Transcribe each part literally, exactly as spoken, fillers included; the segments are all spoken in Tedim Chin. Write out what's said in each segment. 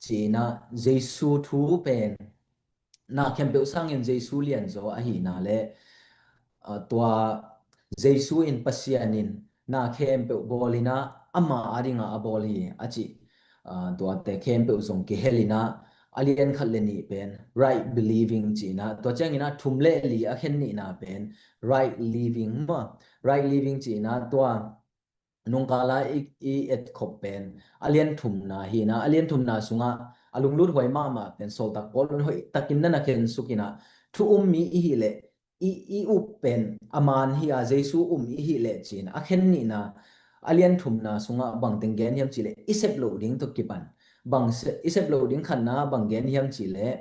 ci-in ah Jesu thu pen na khempeuh sangin Jesu lianzaw ahihna le, ah, tua Jesu in, Pasian in na khempeuh bawl in ah ama a dingah a bawl hi a cih, ah, tuate khempeuh zong kihel in ah a lian khat le nih pen right believing ci-in ah, tua ciangin ah thum le li a khen nihna pen right living maw, right living ci-in ah tua nungkala i, i etkhop pen a lian thumna hi in ah, a lian thumna sungah a lunglut huai mahmah pen sawltak Paul in hoih takin na na khensuk in ah, thu um mi i hih leh i, i up pen a man hi a, Jesu um i hih leh ci-in a khen nihna a lian thumna sungah bang teng gen hiam cih leh i sep loh ding tawh kipan bang se, i sep loh ding khatna bang gen hiam cih leh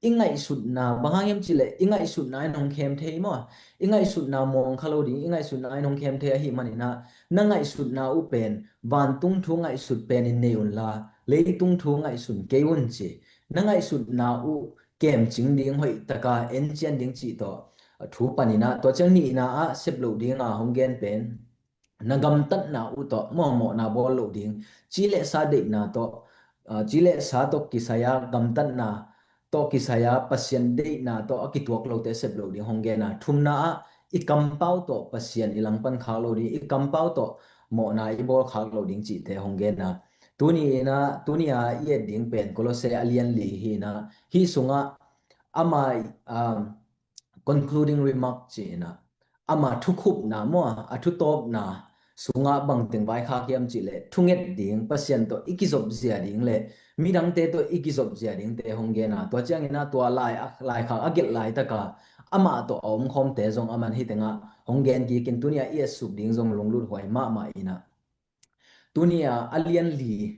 i ngaihsutna, bang hang hiam cih leh i ngaihsutna in hong khem thei maw? I ngaihsutna muang kha lo ding, i ngaihsutna in hong khem thei ahih manin ah na ngaihsutna uh pen vantung thu ngaihsut pen in nei unla, leitung thu ngaihsun kei un ci. Na ngaihsutna uh kemcing ding, hoih taka encian ding cih tawh thu panin ah, tua ciang nihna ah sep loh dinga hong gen pen na gamtatna uh tawh mawhmawhna bawl loh ding, ci le sa deihna tawh, ah, ci le sa tawh kisai-a gamtatna tawh kisai-a Pasian deihna tawh a kituak lote sep loh ding hong gen a, thumna ah i kampau tawh Pasian i langpan khak loh ding, i kampau tawh mawhna i bawl khak loh ding cihte hong gen a. Tuni in ah, tuni a i et ding pen Kolose a lian li hi in ah, hih sungah ama, um, concluding remark ci-in ah, ama thukhupna maw, a thutawpna sungah bangteng vaikhak hiam cih leh thunget ding, Pasian tawh i kizopzia ding le midangte tawh i kizopzia dingte hong gen a. Tua ciangin ah tua lai, a, laikhak a gelh laitaka amah tawh a omkhawmte zong aman hih tengah hong gen kikin, tuni a i etsuk ding zong lunglut huai mahmah in ah. Tuni a a lian li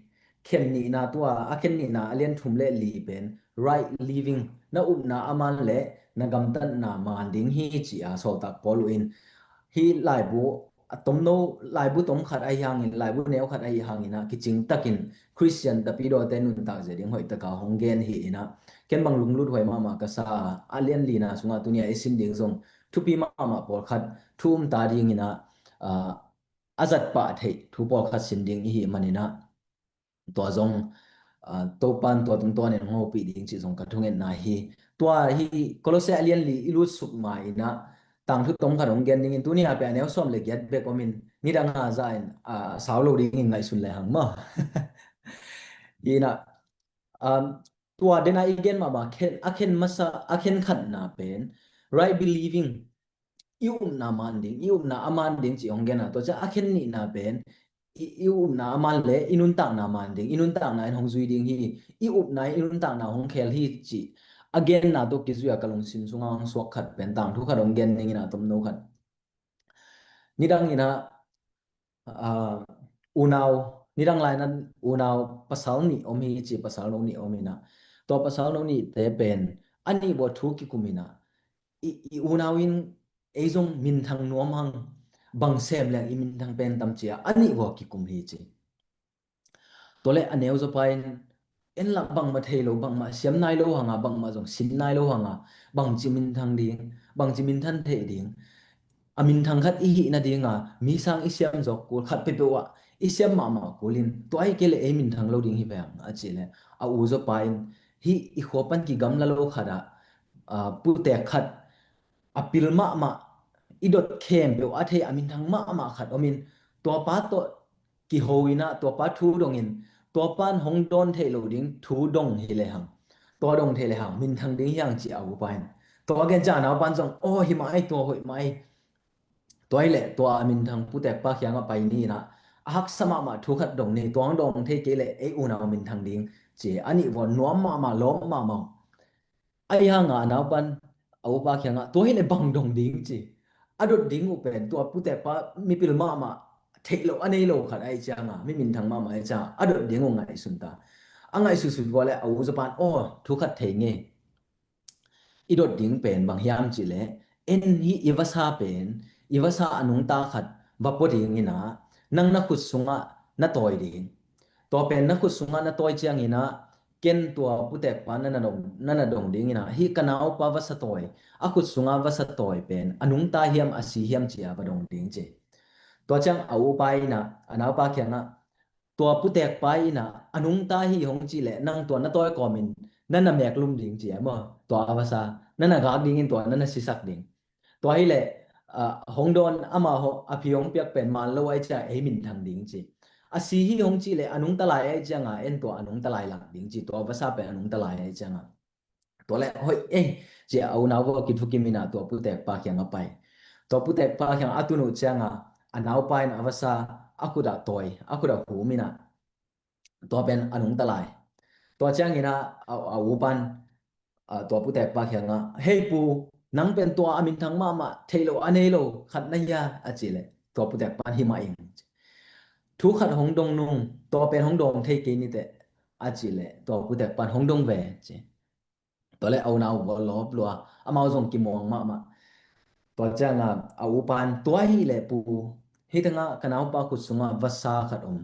khen nihna, tua a khen nihna a lian thum le li pen right living, na upna a man le na gamtatna man ding hi ci-a sawltak Paul uh in hih laibu a tomno, laibu tom khat ahi hangin, laibu neu khat ahi hangin ah kicing takin Khristian tapidawte nuntak zia ding hoih taka hong gen hi in ah, ken bang lunglut huai mahmah ka sa a, a lian lina sungah tuni a i sin ding zong thupi mahmah pawlkhat, thu um ta dingin ah, ah, a zat pah theih thu pawlkhat sin ding i hih manin ah, tua zong, ah, Topan tua tungtawnin hong hopih ding cih zong ka thungetna hi. Tua hi Kolose a lian li i lutsuk ma in ah tangthu tom khat hong gen dingin, tuni a pia a neu sawm le giat bek omin, nidang a za in, ah, sau lo dingin ngaihsun le hang maw. Hi in ah, um, tua den a i gen mahmah khen, a khen masa, a khen khatna pen right believing, i upna man ding, i upna a man ding cih hong gen a. Tua ciang a khen nihna pen i, i upna a man le i nuntakna man ding, i nuntakna in hong zui ding hi. I upna in i nuntakna hong khel hi cih a genna tawh kizui a ka lungsim sungah hong suak khat pen tangthu khat hong gen dingin ah tomno khat. Nidang in ah, ah, unau, nidang lai-in ah unau pasal nih om hi ci, pasal no nih om in ah, tua pasal no nihte pen a nih vua thu kikum in ah, i, i unau in ei zong minthang nuam hang, bang sem leng i minthang pen tam ci-a a nih vua kikum hi ci. Tua le a neu zawpa in en lah bangmah thei lo, bangmah siam nai lo hanga, bangmah zong sin nai lo hanga, bangci minthang ding, bangci minthan theih ding, a minthang khat i hih nadinga mi sang i siam zawk kul, khat peuhpeuh ah i siam mahmah kulin tua hi kei le ei minthang lo ding hi veng a cih le, a u zawpa in hih i khua pan kigamla lo khatah, ah, putek khat a pil mahmah, i dot khempeuh a thei a minthang mahmah khat omin, tuapa tawh kiho in ah, tuapa thu dongin, tuapa in hong dawn theih loh ding thu dong hi lehang, tua dong theih lehang minthang ding hi hang ci a upa in. Tua gen ciang a naupa in zong, aw, hi mah ei, tua hoih mah ei. Tua hi leh tua a minthang putekpa kiangah pai ni in ah, a haksa mahmah thu khat dong ni, tua hong dong thei kei leh ei unau minthang ding ci. A nih vua nuam mahmah, lawm mahmah. Ahi hanga a naupan a upa kiangah, tua hi leh bang dong ding ci. A dot ding uh pen tua putekpa mipil mahmah, theih loh a nei lo khat ahi cianga, mi minthang mahmah ahi cianga a dot ding uh ngaihsun ta. A ngaihsutsut vua le a u zawpa in, aw, thu khat thei ngei. I dot ding pen bang hiam cih leh, en hi i vasa pen, i vasa a nungta khat va pua ding in ah, nang na khut sungah na tawi ding. Tua pen na khut sungah na tawi ciangin ah, ken tua putekpa na na dong, na na dong ding in ah, hih ka naupa vasa tawi, a khut sunga vasa tawi pen a nungta hiam a si hiam ci-a va dong ding ci. Tua ciang a upa in ah a naupa kiangah, tua putekpa in ah a nungta hi hong cih leh nang tua na tawi kawmin na na meklum ding ci a maw? Tua a vasa na na gak dingin tua na na sisak ding. Tua hi leh hong dawn ama a phi hong piak pen man lo ai ciang ei minthang ding ci. A si hi hong cih leh a nungta lai ai cianga en tua a nungta lai lak ding ci, tua vasa pen a nungta lai ai cianga. Tua leh hoih ei ci a unau va kithukim in ah tua putekpa kiang a pai. Tua putekpa kiang a tun uh cianga a naupa in a vasa a khut ah tawi, a khut ah hum in ah tua pen a nungta lai. Tua ciangin ah a upan tua putekpa kiangah, "Hei pu, nang pen tua a minthang mahmah, theih lo a nei lo khat na hia?" a cih leh tua putekpan, "Hi mah ing. Thu khat hong dong nung, tua pen hong dawng thei kei niteh," a cih leh tua putekpan, "Hong dong ve," ci. Tua leh a unau va lawp lua, amau zong kimuang mahmah. Tua ciangah a upan, "Tua hi leh pu, hih tengah ka naupa khut sungah vasa khat om.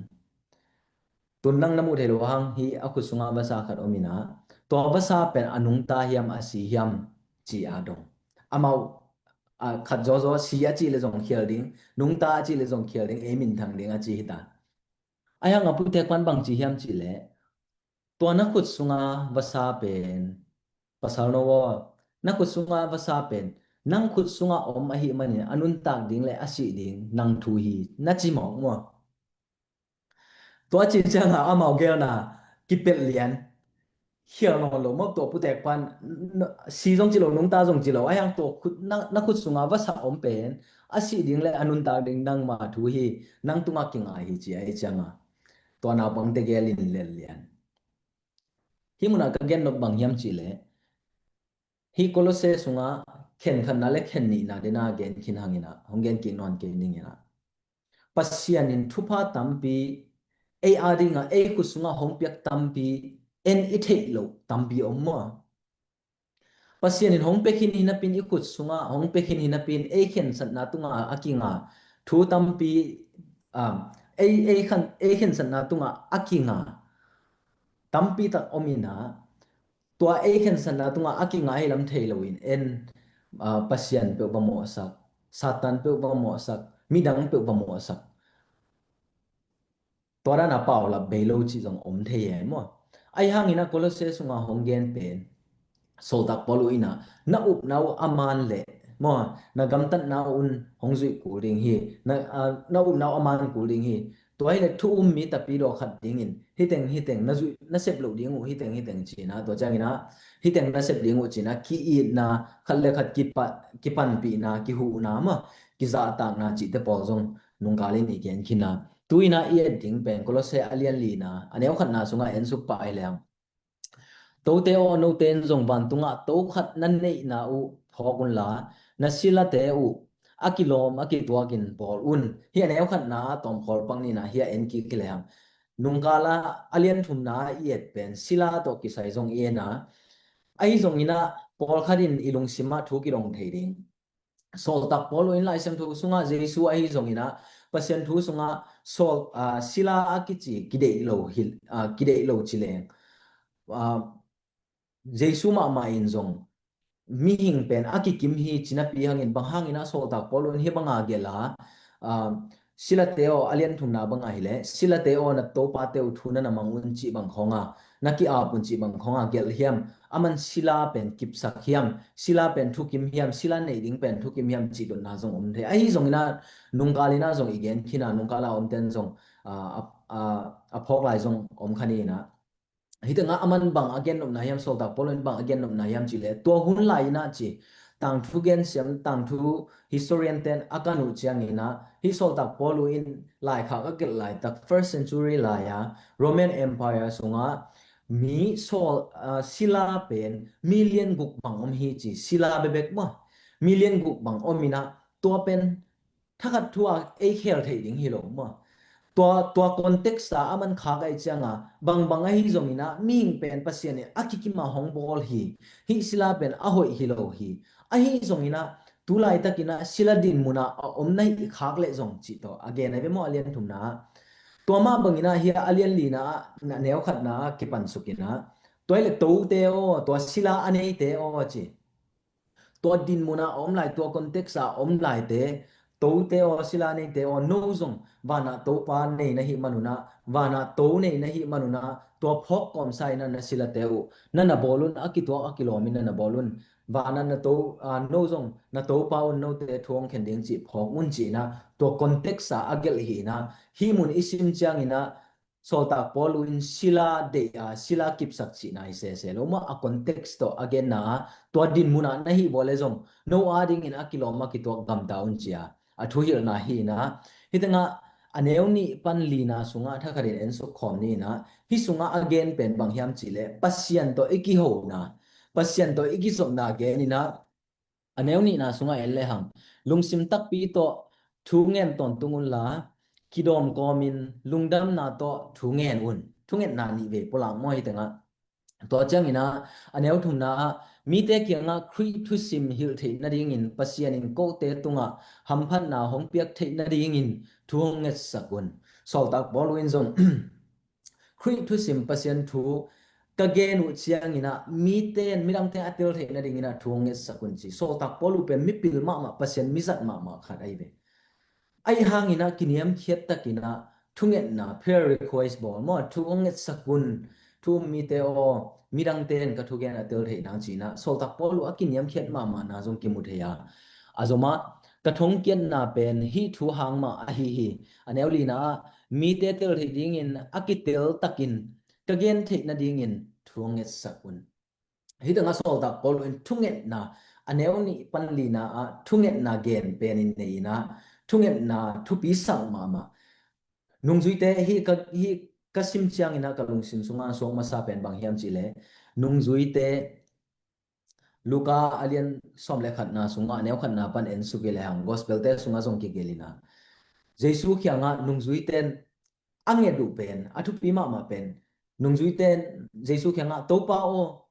Tun nang na muh thei lo hang hi a khut sungah vasa khat om in ah, tua vasa pen a nungta hiam a si hiam?" ci a dong. Amau khat zawzaw, "Si a cih leh zong khial ding, nungta a cih leh zong khial ding, ei minthang ding," a ci hi ta. Ahi hang a putekpan bang ci hiam cih leh, "Tua na khut sunga vasa pen, pasal no aw, na khut sunga vasa pen nang khut sunga om ahih manin a nuntak ding leh a sih ding nang thu hi," na ci mawk maw? Tua ci ciangah amau gelna kipelh lian. Khial nawn lo maw tua putekpan, "Si zong ci lo, nungta zong ci lo, ahi hang tua khut, na, na khut sunga vasa om pen a sih ding leh a nuntak ding nangma thu hi, nang tungah kingai hi," ci a, ahi ciangah tua naupangte gel in lel lian. Hih munah ka gen nop bang hiam cih leh, hih Kolose sungah khen khatna leh khen nihna dena gen khin hang in ah, hong gen kik nawn kei ning in ah, Pasian in thupha tampi, ei a dingah, ei khut sungah hong piak tampi, en i theih loh tampi om maw? Pasian in hong pia khin hi napi-in, i khut sungah hong pia khin hi napi-in, ei khensatna tungah a kinga thu tampi, ah, ei, ei khen, ei khensatna tungah a kinga tampi tak om in ah, tua ei khensatna tungah a kinga hi lam thei loin en, ah, Pasian peuh va mawhsak, Satan peuh va mawhsak, midang peuh va mawhsak, tua dana paulap bei lo cih zong om thei e maw? Ahi hangin ah Kolose sunga hong gen pen, sawltak Paul uh in ah, na upna uh a man leh maw, na gamtatna uh un hong zuih kul ding hi, na, ah, na upna uh a man kul ding hi. Tua hi leh thu um mi tapidaw khat dingin, "Hih teng, hih teng na zuih, na sep loh ding uh, hih teng, hih teng," ci-in ah, tua ciangin ah, "Hih teng na sep ding uh," ci-in ah, ki-itna, khat leh khat kipa-, kipanpihna, kihuhna maw, kizahtakna cihte pawl zong nungkal in i gen khin a, tu-in ah i et ding pen Kolose a lian lina, a neu khatna sungah en suk pah hi leng, "Tote aw, note in zong vantungah to khat na neihna uh phawk unla, na silate uh a kilawm a kituakin bawl un." Hih a neu khatna a tawmkhawl pak nina hi a en kik hi leng, nungkala a lian thumna i et pen sila tawh kisai zong i en a, ahi zongin ah pawlkhat in i lungsimah thu kidong thei ding. Sawltak Paul uh in Lai Siangtho sungah Jesu ahi zongin ah, Pasian thu sungah Saul, ah, Sila a kici kideih lo hi, ah, kideih lo ci leng, ah, Jesu mahmah in zong mihing pen a kikim hi ci napi hangin, bang hangin ah sawltak Paul uh in hih banga gelh a, ah, silate aw, a lian thumna banga hi leh, silate aw, na topate uh thu na na mang un cih bang khawnga, na ki-ap un cih bang khawnga gelh hiam? Aman sila pen kipsak hiam, sila pen thukim hiam, sila neih ding pen thukim hiam cih dotna zong om thei. Ahi zongin ah nungkal in ah zong i gen khin a, nungkal a omten zong, ah, a, a, a phawk lai zong om kha ni in ah. Hih tengah aman bang a gen nopna hiam, sawltak Paul in bang a gen nopna hiam cih leh, tua hun lai in ah ci, tangthu gensiam, tangthu historian ten a kan uh ciangin ah, hih sawltak Paul uh in laikhak a gelh laitak first century lai-a Roman Empire sungah mi sawl, ah, sila pen million guk bang om hi ci, sila bekbek maw, million guk bang om in ah, tua pen thakhat thu-a ei khel theih ding hi lo maw? Tua, tua context a aman khak ahih cianga, bangbang ahi zongin ah, mihing pen Pasian in a kikima hong bawl hi, hih sila pen a hoih hi lo hi. Ahi zongin ah, tu laitakin ah sila din munah a om na hi khak leh zong cih tawh a gen ahi ve maw, a lian thumna ah. Tua mah bangin ah hih a lian lina ah, na neu khatna ah kipan suk in ah, tua hi leh tote aw, tua sila a neite aw ci. Tua din munah a om lai, tua context a om laite, tote aw, sila neite aw, no zong vanah Topa nei na hih manunah, vanah to nei na hih manunah, tua phawk kawmsa inah na silate uh na na bawl un, a kituak a kilawm in na na bawl un. Vanah na to, aa, no zong na Topa un, note thu hong khen ding cih phawk un ci inah, tua context ah a gelh hi inah, hih mun i sim ciang inah, Sawltak Paul uh in sila deih a, sila kipsak cihna hi sese lo maw, a context tawh a genna ah, tua dinmun ah na hih vua le zong no adingin a kilawm a kituak gamta un ci a, a thuhilhna hi inah. Hih tengah a neu nih pan lina sungah thakhatin en suk khawm ni inah, hih sungah a gen pen bang hiam cihleh Pasian tawh i kihona, Pasian tawh i kizopna gen inah, a neu nihna sungah en lehang, lungsim takpi tawh thu ngen tawntung unla, kidawm kawmin lungdamna tawh thu ngen un. Thungetna nih vei pulak maw hih tengah. Tua ciang inah, a neu thumna ah, mite kiangah Khrih thusim hilh theih nadingin Pasian in kote tungah hamphatna hong piak theih nadingin thu hong ngetsak un. Sawltak Paul uh in zong, Khrih thusim Pasian thu ka gen uh ciang inah, mite in, midangte a tel theih nading inah thu hong ngetsak un ci. Sawltak Paul uh pen mipil mahmah, Pasian mizat mahmah khat ahi ve. Ahi hang inah kiniamkhiat tak inah thungetna, prayer request bawl maw, thu hong ngetsak un, thu um mite aw, midangte in ka thugen a tel theih nang ci inah, Sawltak Paul uh a kiniamkhiat mahmahna zong kimu thei a. A zomah, ka thongkiatna pen hih thu hang mah ahi hi. A neu lina ah, mite tel theih dingin a kitel takin ka gen theih nadingin thu hong ngetsak un. Hih tengah Sawltak Paul in thungetna, a neu nih pan lina ah thungetna gen penin nei inah, thungetna thupi sak mahmah. Nungzuite, hih ka, hih ka sim ciang inah ka lungsim sungah suak masa pen bang hiam cihleh, nungzuite, Luka a lian sawm le khatna sungah, a neu khatna pan en suk i lehang, Gospel-te sungah zong kigelh inah, Jesu kiangah nungzuite in a nget uh pen, a thupi mahmah pen, nungzuite in Jesu kiangah, Topa aw,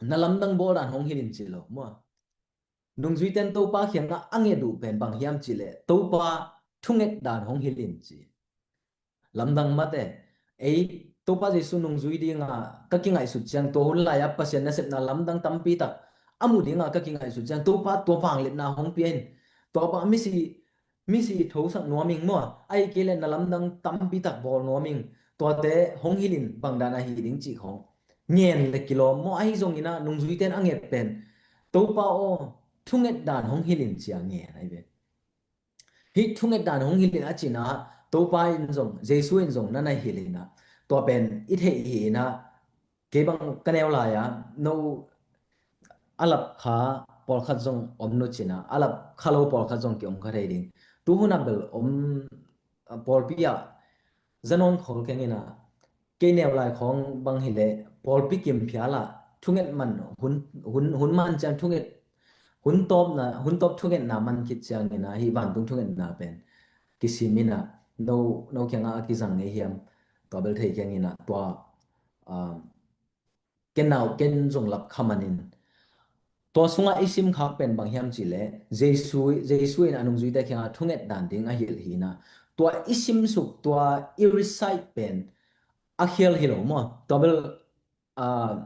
na lamdang bawl dan hong hilh in ci lo maw. Nungzuite in Topa kiangah a nget uh pen bang hiam cihleh, Topa, thunget dan hong hilh in ci. Lamdang mate, ei, Topa Jesu nungzui dinga ka kingaihsut ciang, tua hun lai-a Pasian nasepna lamdang tampi tak a mu dinga ka kingaihsut ciang, Topa, tua vangliatna hong pia in. Tua bang misi, misi thosak nuam ing maw, ahih kei leh na lamdang tampi tak bawl nuam ing. Tuate hong hilh in, bang dan ahi ding cih khawng ngen le kilawm maw. Ahi zong inah nungzuite in a nget pen, Topa aw, thunget dan hong hilh in ci a ngen ahi ve. Hih thunget dan hong hilh in a cihna, Topa in zong, Jesu in zong na na hilh inah, tua pen i theih hi inah, kei bang ka neu lai-a, no a lap kha pawlkhat zong om nu ci inah, a lap kha lo pawlkhat zong ki-om kha thei ding. Tu hun ah bel om, pawlpi ah za nawn khol keng inah, kei neu lai khawng bang hileh, pawlpi kim phial ah thunget man, hun, hun, hun man ciang thunget, hun tawpna, hun tawp thungetna man khit ciang inah, hih vantung thungetna pen kisim inah, no, no kiangah a kizang ngei hiam, tua bel thei keng inah, tua, ah, ken nau ken zong lap kha manin. Tua sungah i sim khak pen bang hiam cihleh, Jesu, Jesu in a nungzuite kiangah thunget dan ding a hilh hi inah, tua i sim suk, tua i recite pen a khial hi lo maw. Tua bel, ah,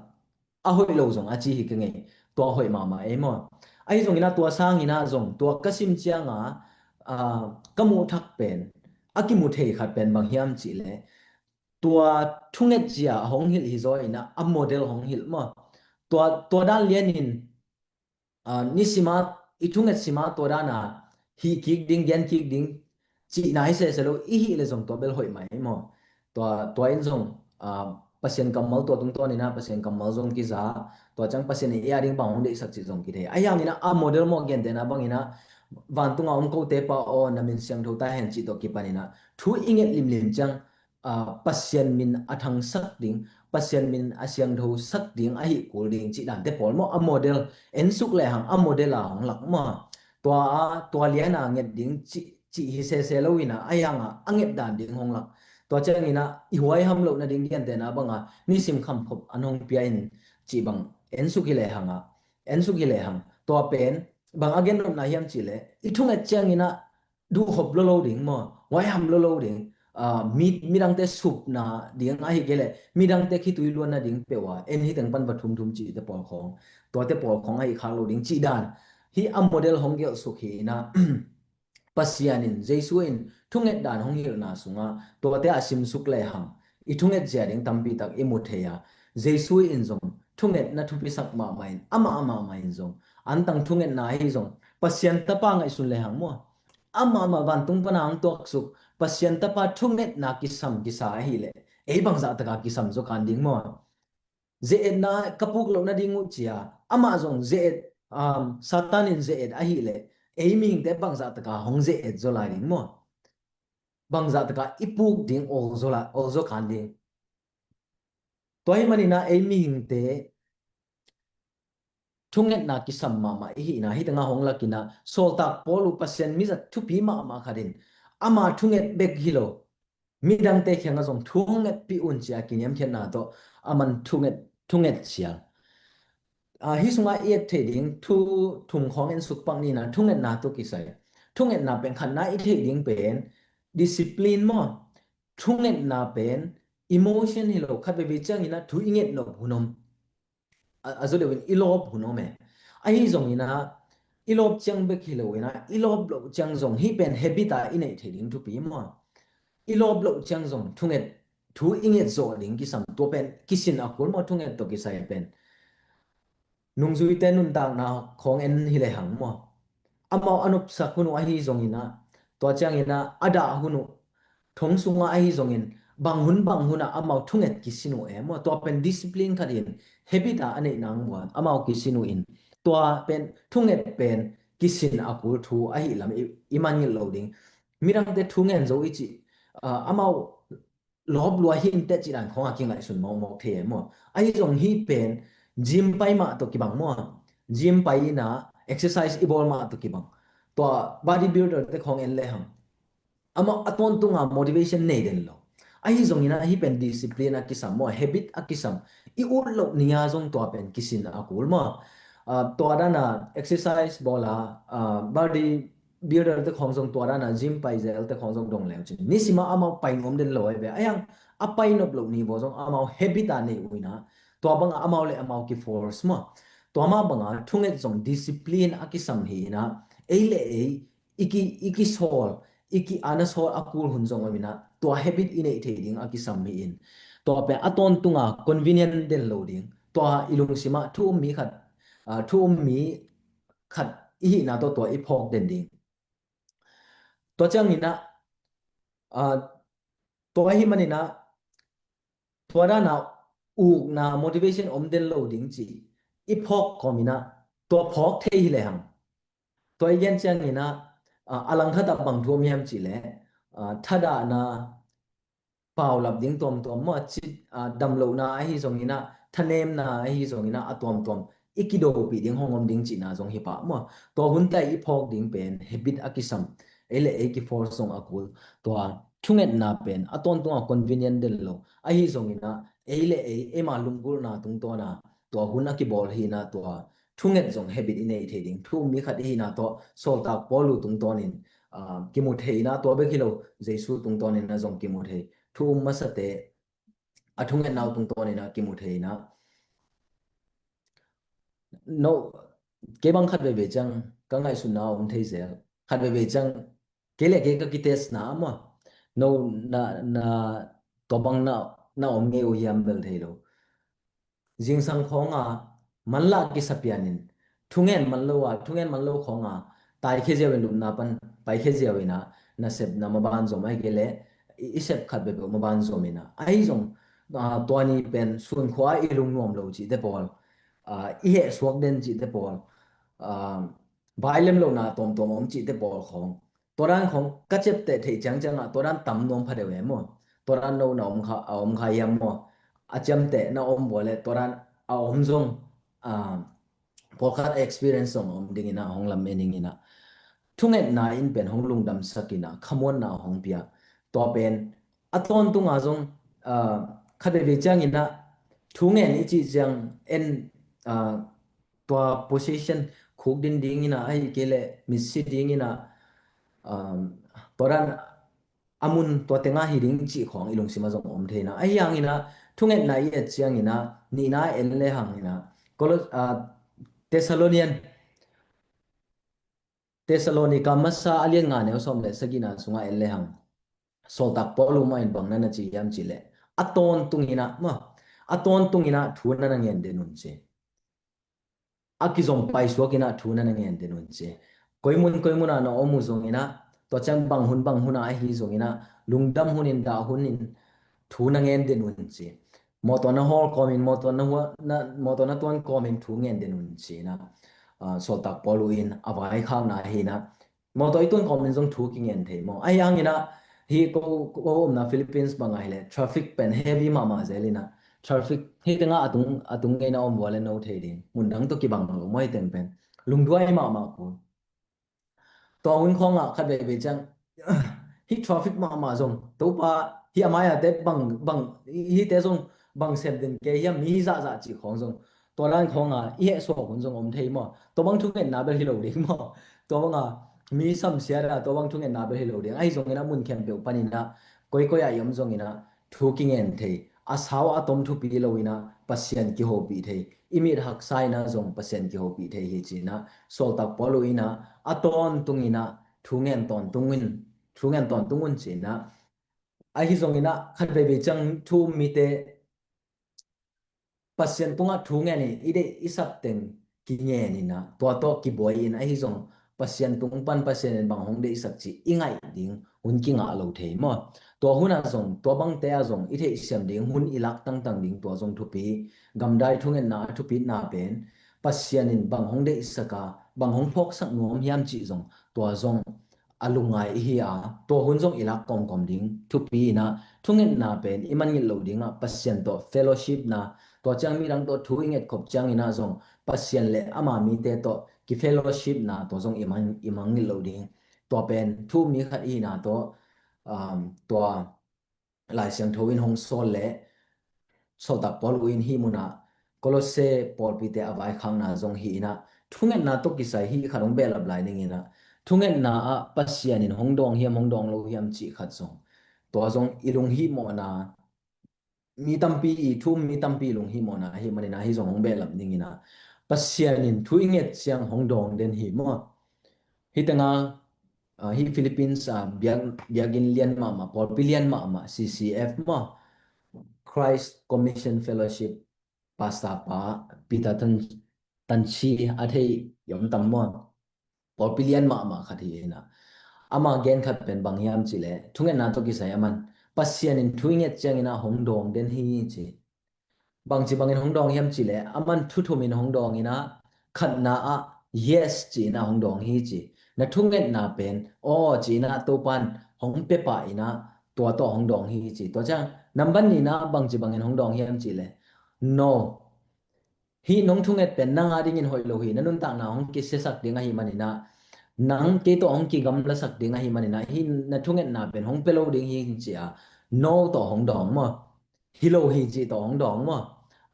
a hoih lo zong a ci hi ka ngei. Tua hoih mahmah ei maw. Ahi zong inah, tua sang inah zong, tua ka sim cianga, ah, ka muh thak pen, a kimu thei khat pen bang hiam cihleh, tua thunget zia a hong hilh hi zaw inah, a model hong hilh maw. Tua, tua dan lianin, ah, nisima, i thunget sima tua dana hih kik ding, gen kik ding cihna hi sese lo, i hih le zong tua bel hoih mai maw. Tua, tua in zong, ah, Pasian kammal tua tungtawn inah, Pasian kammal zong kiza, tua ciang Pasian in i a ding bang hong deihsak cih zong kithei. Ahi hang inah, a model maw, gentehna bang inah, vantunga om kote Pa aw, na min siangtho ta hen cih tawh kipan inah, thu i nget limlim ciang, ah, Pasian min a thangsak ding, Pasian min a siangthosak ding, ahi kul ding cih dante pawl maw, a model, en suk lehang a model a hong lak maw. Tua a, tua liana nget ding cih, cih hi sese lo inah, ahi hanga a nget dan ding hong lak. Tua ciang inah, i huaiham loh nading gentehna banga nisim khamkhop an hong pia in cih bang en suk hi lehanga, en suk hi lehang, tua pen bang a gen nopna hiam cihleh, i thunget ciang inah duhkhop lolo ding maw, huaiham lolo ding, ah, mi, midangte supna ding, ahi kei leh midangte khitui luanna ding peuh a, en hih teng pan va thumthum cihte pawl khawng, tuate pawl khawng ahi khak lo ding cih dan hih a model hong gelhsuk hi inah, Pasian in, Jesu in thunget dan hong hilhna sungah tuate a simsuk lehang i thunget zia ding tampi tak i mu thei a, Jesu in zong thungetna thupisak mahmah in, amah mahmah in zong antang thungetna ahi zong Pasian Tapa ngaihsun lehang maw, amah mah vantung pana hong tuaksuk Pasian Tapa thungetna kisam kisa ahileh ei bangzah taka kisam zaw kan ding maw? Ze-etna ka puk loh nading uh cia, amah zong ze-et, um, Satan in ze-et ahileh ei mihingte bangzah taka hong ze-et zaw lai ding maw? Bangzah taka i puk ding aw zaw la, aw zaw kan ding. Tua hi manina ei mihingte thungetna kisam mahmah i hihna hih tanga hong lakinah sawltak Paul uh Pasian mizat thupi mahmah khatin ama thunget bek hi lo, midangte kiangah zong thungetpih un cia kiniamkhiatna tawh aman thunget, thunget cia. Ah, hih sungah i et theih ding thu thum khawng en sukpak nina, thungetna tawh kisai. Thungetna pen khatna i theih ding pen discipline maw? Thungetna pen emotion hi lo, khat veivei cianginah thu i nget nop hun om. A, a zaw deuhin i lawp hun om e. Ahi zonginah i lawp ciang bek hi loinah i lawp loh ciang zong hih pen habit a i neih theih ding thupi maw? I lawp loh ciang zong thunget, thu i nget zawh ding kisam, tua pen kisin a kul maw, thunget tawh kisai pen. Nungzuite nuntakna khawng en hi lehang maw, amau a nopsak hun uh ahi zonginah, tua cianginah a dah hun uh, thong sungah ahi zongin bang hun bang hunah amau thunget kisin uh e maw, tua pen discipline khatin habit a a neih nang buan amau kisin uh in, tua pen thunget pen kisin a kul thu ahi lam i, i mangngilh lo ding. Midangte thu ngen zo i cih, ah, amau lawp lua hi inteh cih dan khawngah kingaihsun mawkmawk thei e maw? Ahi zong hih pen gym pai mah tawh kibang maw? Gym pai inah exercise i bawl mah tawh kibang. Tua body builder te khawng en lehang amah a tawntunga motivation nei den lo. Ahi zonginah hih pen discipline a kisam maw, habit a kisam. I ut loh ni-a zong tua pen kisin a kul maw? Ah, tua dana exercise bawla, ah, body builder te khawng zong tua dana gym pai zel te khawng zong dong leu cin, nisima amau pai nuam den lo ahi ve. Ahi hang a pai nop loh ni baw zong amau habit a nei uh inah tua banga amau le amau kiforce maw? Tua mah banga thunget zong discipline a kisam hi inah ei le ei i ki, i kisawl, i ki-ana sawl a kul hun zong om inah tua habit i neih thei ding a kisam hi in. Tua pen a tawntunga convenient den lo ding. Tua i lungsimah thu um mi khat, ah, thu um mi khat i hihna tawh tua i phawk den ding. Tua cianginah, ah, tua ahi maninah tua dana ukna motivation om den lo ding cih i phawk kawminah tua phawk thei hi lehang. Tua i gen cianginah, ah, a langkhatah bang thu om hiam cihleh, ah, thadahna, paulap ding tuamtuam maw, a cit, ah, damlohna ahi zonginah, thanemna ahi zonginah, a tuamtuam i kidopih ding hong om ding cihna zong hi pah maw? Tua hunta i phawk ding pen habit a kisam, ei le ei kiforce zong a kul. Tua thungetna pen a tawntunga convenient den lo ahi zonginah, ei le ei eima lunggulhna tungtawna tua hun a kibawl hinah tua thunget zong habit i neih thei ding. Thu um mi khat i hihna tawh sawltak Paul uh tungtawnin, ah, kimu thei inah, tua bek hi lo, Jesu tungtawninah zong kimu thei. Thu um masate a thungetna uh tungtawninah kimu thei inah. No, kei bang khat veivei ciang ka ngaihsutna a om thei zel. Khat veivei ciang kei le kei ka kitestna ah maw, no na, na, tua bang na, na om ngei uh hiam bel thei lo. Zingsang khawnga manlah kisa pianin thungen man lo a, thungen man lo khawnga taikhia ziau in, lupna pan paikhia ziau inah, nasepna maban zom ahi kei leh i, i sep khat bepeuh maban zom inah. Ahi zong, ah, tua ni pen sunkhua i lungnuam lo cihte pawl, ah, i hehsuak den cihte pawl, ah, vailem lohna tuamtuam om cihte pawl khawng, tua dan khawng ka ciapteh theih ciangciangah tua dan tam nuam phadeuh e maw? Tua dan no na om kha, a om kha hiam maw? A ciamteh na om bua le tua dan a om zong, ah, pawlkhat a experience zong a om dinginah hong lam-en inginah, thungetna in pen hong lungdamsak inah, khamuanna hong pia. Tua pen a tawntunga zong, ah, khat veivei cianginah thungen i cih ciang en, ah, tua position khukdin dinginah, ahi kei leh mitsi dinginah, um, tua dan a mun tua tengah hi ding cih khawng i lungsimah zong om thei inah. Ahi hanginah thungetna i et cianginah nihna en le hanginah Kolos-, ah, Thessalonian Thessalonika masa a lian nga neu sawm le sagihna sungah en lehang, sawltak Paul uh mah in bang na na ci hiam cih leh, a tawntung in ah, ma, a tawntung in ah thu na na ngen den un ci. A kizom paisuak in ah thu na na ngen den un ci. Koi mun koi mun ah na om uh zong in ah, tua ciang bang hun bang hun ah ahi zong in ah, lungdam hun in dah hun in thu na ngen den un ci. Mawtaw na hawl kawmin, mawtaw na hua, na, mawtaw na tuan kawmin thu ngen den un ci in ah, ah, sawltak Paul uh in a vaikhakna hi in ah, mawtaw i tuan kawmin zong thu kingen thei maw? Ahi hangin ah, hih ko, ko omna Philippines bang ahi leh traffic pen heavy mahmah zel in ah, traffic hih tengah a tung, a tung ngeina om vua le no thei ding. Mun dang tawh kibang lo maw hih teng pen. Lungduai mahmah kul. Tua hun khawngah khat veivei ciang, hih traffic mahmah zong, Topa, hih a mai-a te bang, bang, hihte zong bang sem den kei hiam, mi zahzah cih khawng zong. Tua dan khawngah i hehsuak hun zong om thei maw? Tua bang thungetna bel hi lo ding maw? Tua bangah mi samsiat ah tua bang thungetna bel hi lo ding. Ahi zongin ah mun khempeuh panin ah, koikoi ah i om zongin ah, thu kingen thei, a sau a tom thupi lo in ah Pasian kihopih thei, i mit haksa in ah zong Pasian kihopih thei hi ci in ah, sawltak Paul uh in ah, a tawntung in ah, thu ngen tawntung in, thu ngen tawntung un ci in ah, ahi zongin ah, khat veivei ciang thu um mite, Pasian tungah thu ngen in, i deih i sap teng kingen in ah, tua tawh kibuai in ahi zong, Pasian tung pan Pasian in bang hong deihsak cih i ngaih ding hun kingah lo thei maw? Tua hun ah zong, tua bangte ah zong i theihsiam ding hun i lak tangtang ding tua zong thupi. Gamdai thungetna a thupitna pen Pasian in bang hong deihsak a, bang hong phawksak nuam hiam cih zong, tua zong a lungngai i hi a, tua hun zong i lak kawmkawm ding thupi in ah, thungetna pen i mangngilh loh dingah Pasian tawh fellowship na, tua ciang midang tawh thu i ngetkhop ciangin ah zong Pasian le ama mite tawh kifellowship na, tua zong i mang, i mangngilh loh ding. Tua pen thu mi khat i hihna tawh, um, tua Lai Siangtho in hong sawl leh sawltak Paul uh in hih munah Kolosse pawlpite a vaikhakna zong hi in ah, thungetna tawh kisai hih khat hong behlap lai ning in ah, thungetna ah Pasian in hong dawng hiam, hong dawng lo hiam cih khat zong, tua zong i lunghihmawhna, mi tampi i thu um mi tampi lunghihmawhna ahih manin ah hih zong hong behlap ning in ah, Pasian in thu i nget ciang hong dawng den hi maw? Hih tengah, ah, hih Philippines ah biak, biakinn lian mahmah, pawlpi lian mahmah, C C F maw, Christ Commission Fellowship, pastor pa Peter Tan, Tan Chi a thei i om tam maw? Pawlpi lian mahmah khat hi in ah, ama gen khat pen bang hiam cih leh, thungetna tawh kisai a man, Pasian in thu i nget ciangin ah hong dawng den hi ci. Bangci bangin hong dawng hiam cih leh, a man thu thum in hong dawng in ah, khatna ah yes ci in ah hong dawng hi ci. Na thungetna pen aw ci in ah Topan hong pia pah in ah, tua tawh hong dawng hi ci. Tua ciang number nihna ah bangci bangin hong dawng hiam cih leh, no. Hih nong thunget pen nang a dingin hoih lo hi, na nuntakna hong kisiasak ding ahih manin ah, nang kei tawh hong kigamlasak ding ahih manin ah, hih na thungetna pen hong pia lo ding hi ci a, no tawh hong dawng maw? Hi lo hi cih tawh hong dawng maw?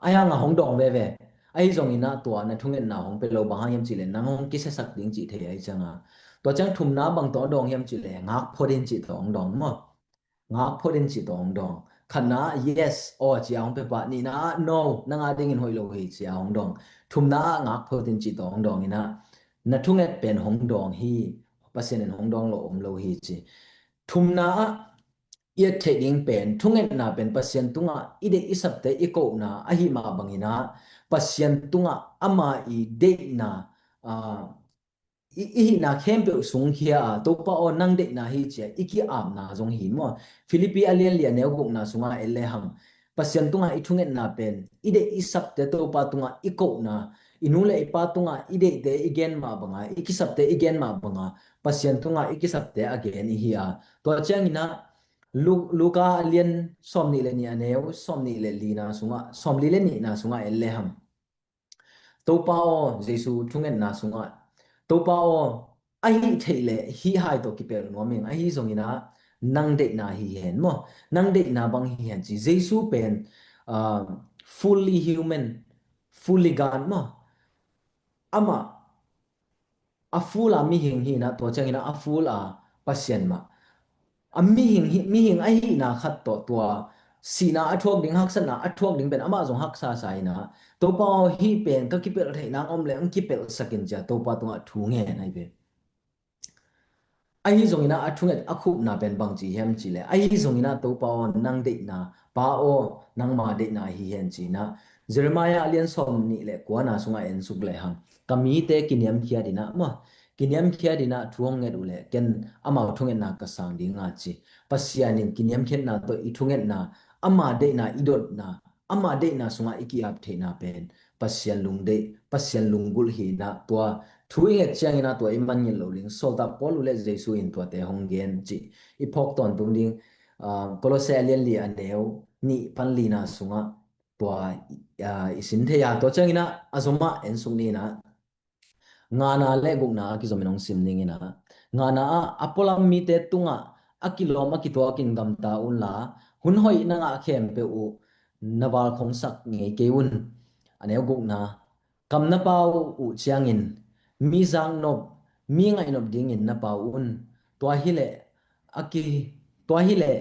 Ahi hangah hong dawng veve. Ahi zongin ah tua na thungetna hong pia lo, bang hang hiam cih leh nang hong kisiasak ding cih thei ahi ciangah, tua ciang thumna bang tawh dawng hiam cih leh ngak phot in cih tawh hong dawng maw? Ngak phot in cih tawh hong dawng. Khatna ah yes, aw ci a hong pia pah. Nihna ah no, nang a dingin hoih lo hi ci a hong dawng. Thumna ah ngak phot in cih tawh hong dawng in ah, na thunget pen hong dawng hi, Pasian in hong dawng lo om lo hi ci. Thumna ah i et theih ding pen, thungetna pen Pasian tungah i deih i sapte i kohna ahih mah bangin ah, Pasian tungah ama i deihna, ah, i, i hihna khempeuh sungkhia a, Topa aw nang deihna hi ci a i ki-apna zong hi maw? Philippi a lian li a neu gukna sungah en lehang, Pasian tungah i thungetna pen i deih i sapte Topa tungah i kohna, i nu le i pa tungah i deihte i gen mah banga, i kisapte i gen mah banga, Pasian tungah i kisapte a gen i hi a. Tua ciangin ah Lu-, Luka a lian sawmnih le nih a neu sawmnih le lina sungah, sawmli le nihna sungah en lehang, Topa aw, Jesu thungetna sungah, Topa aw, ahi theih leh hih hai tawh kipelh nuam ing, ahi zongin ah nang deihna hi hen maw? Nang deihna bang hi hen ci. Jesu pen, ah, fully human, fully God maw? Amah a full a mihing hi in ah, tua ciangin ah a full a Pasian mah. A mihing hi, mihing ahihna khat tawh tua sihna a thuak ding, haksatna a thuak ding pen amah zong haksa sa in ah, Topa aw, hih pen ka kipelh theih nang om leh hong kipelhsak in ci a Topa tungah thu ngen ahi ve. Ahi zongin ah a thunget a khupna pen bang ci hiam cih leh, ahi zongin ah Topa aw, nang deihna, Pa aw, nangma deihna hi hen ci-in ah Jeremiah a lian sawm nih le kuana sungah en suk lehang, ka mite kiniamkhiat in ah maw, kiniamkhiat in ah thu hong nget uh leh ken amau thungetna ka sang ding a ci. Pasian in kiniamkhiatna tawh i thungetna, ama deihna i dotna, ama deihna sungah i ki-ap theihna pen Pasian lungdeih, Pasian lunggulh hi-in ah tua thu i nget ciangin ah tua i mangngilh loh ding. Sawltak Paul uh le Jesu in tuate hong gen cih i phawk tawntung ding. Ah, Kolose a lian li a neu nih pan lina sungah tua, ah, i sim thei a, tua ciangin ah a zomah en suk ni in ah. Ngana le gukna a kizomin hong sim ning in ah. Ngana ah, a pualam mite tungah a kilawm a kituakin gamta unla, hun hoih na ngah khempeuh uh na valkhongsak ngei kei un. A neu gukna, kam na pau uh ciangin mi zaknop, mi ngaihnop dingin na pau un. Tua hileh a ki, tua hileh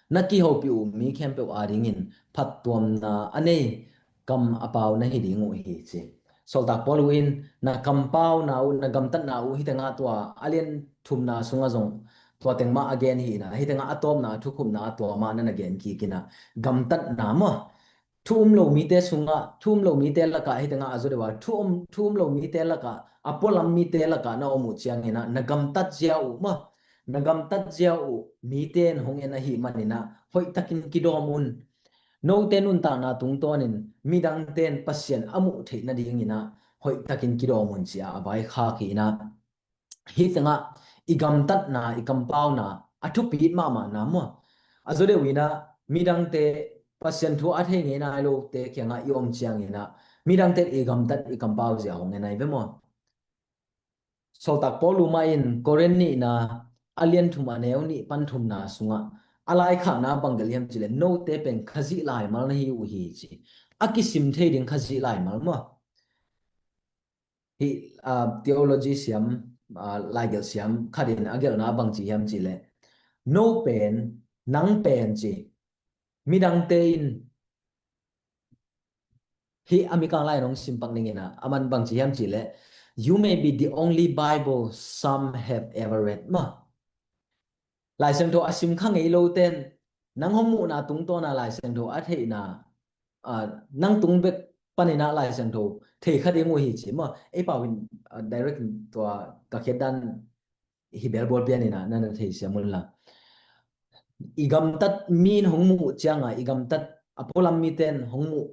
na kihopih uh mi khempeuh adingin phattuamna a nei kam a pau na hi ding uh hi ci. Sawltak Paul uh in na kampauna uh, na gamtatna uh, hih tengah tua a lian thumna sungah zong tua teng mah a gen hi-in ah, hih tengah a tawpna, a thukhupna ah tua mah na na gen kik in ah, gamtatna maw. Thu um lo mite sungah, thu um lo mite lakah, hih tengah a zaw deuh a, thu um, thu um lo mite lakah, a pualam mite lakah na om uh ciangin ah, na gamtat zia uh maw, na gamtat zia uh mite in hong en ahih manin ah, hoihtakin kidawm un. Note nuntakna tungtawnin midangte in Pasian a muh theih nadingin ah, hoihtakin kidawm un ci-a a vaikhak hi-in ah. Hih tengah i gamtatna, i kampauna a thupit mahmahna maw. A zaw deuh in ah midangte, Pasian thu a thei ngei nai lote kiangah i om ciangin ah, midangte i gamtat, i kampau zia hong en ahi ve maw. Sawltak Paul uh mah in Korin nihna a lian thum a neu nih pan thumna sungah a laikhakna bang gelh hiam cih leh, note pen Khazih laimal na hi uh hi ci. A kisim thei ding Khazih laimal maw. Hih, ah, theology siam, ah, laigelh siam khat in a gelhna bang ci hiam cih leh, no pen, nang pen ci, midangte in, hih a Mikang lai in hong sim pak ning in ah, aman bang ci hiam cih leh, you may be the only Bible some have ever read maw. Lai Siangtho a sim kha ngei lote in, nang hong muhna tungtawna Lai Siangtho a theihna, ah, nang tung bek panin ah Lai Siangtho thei kha ding uh hi ci maw. Ei pau in, ah, direct in tua ka khiat dan hi belbawl pian in ah, na na thei siam un la. I gamtat mi in hong muh ciangah, i gamtat a pualam mite in hong muh,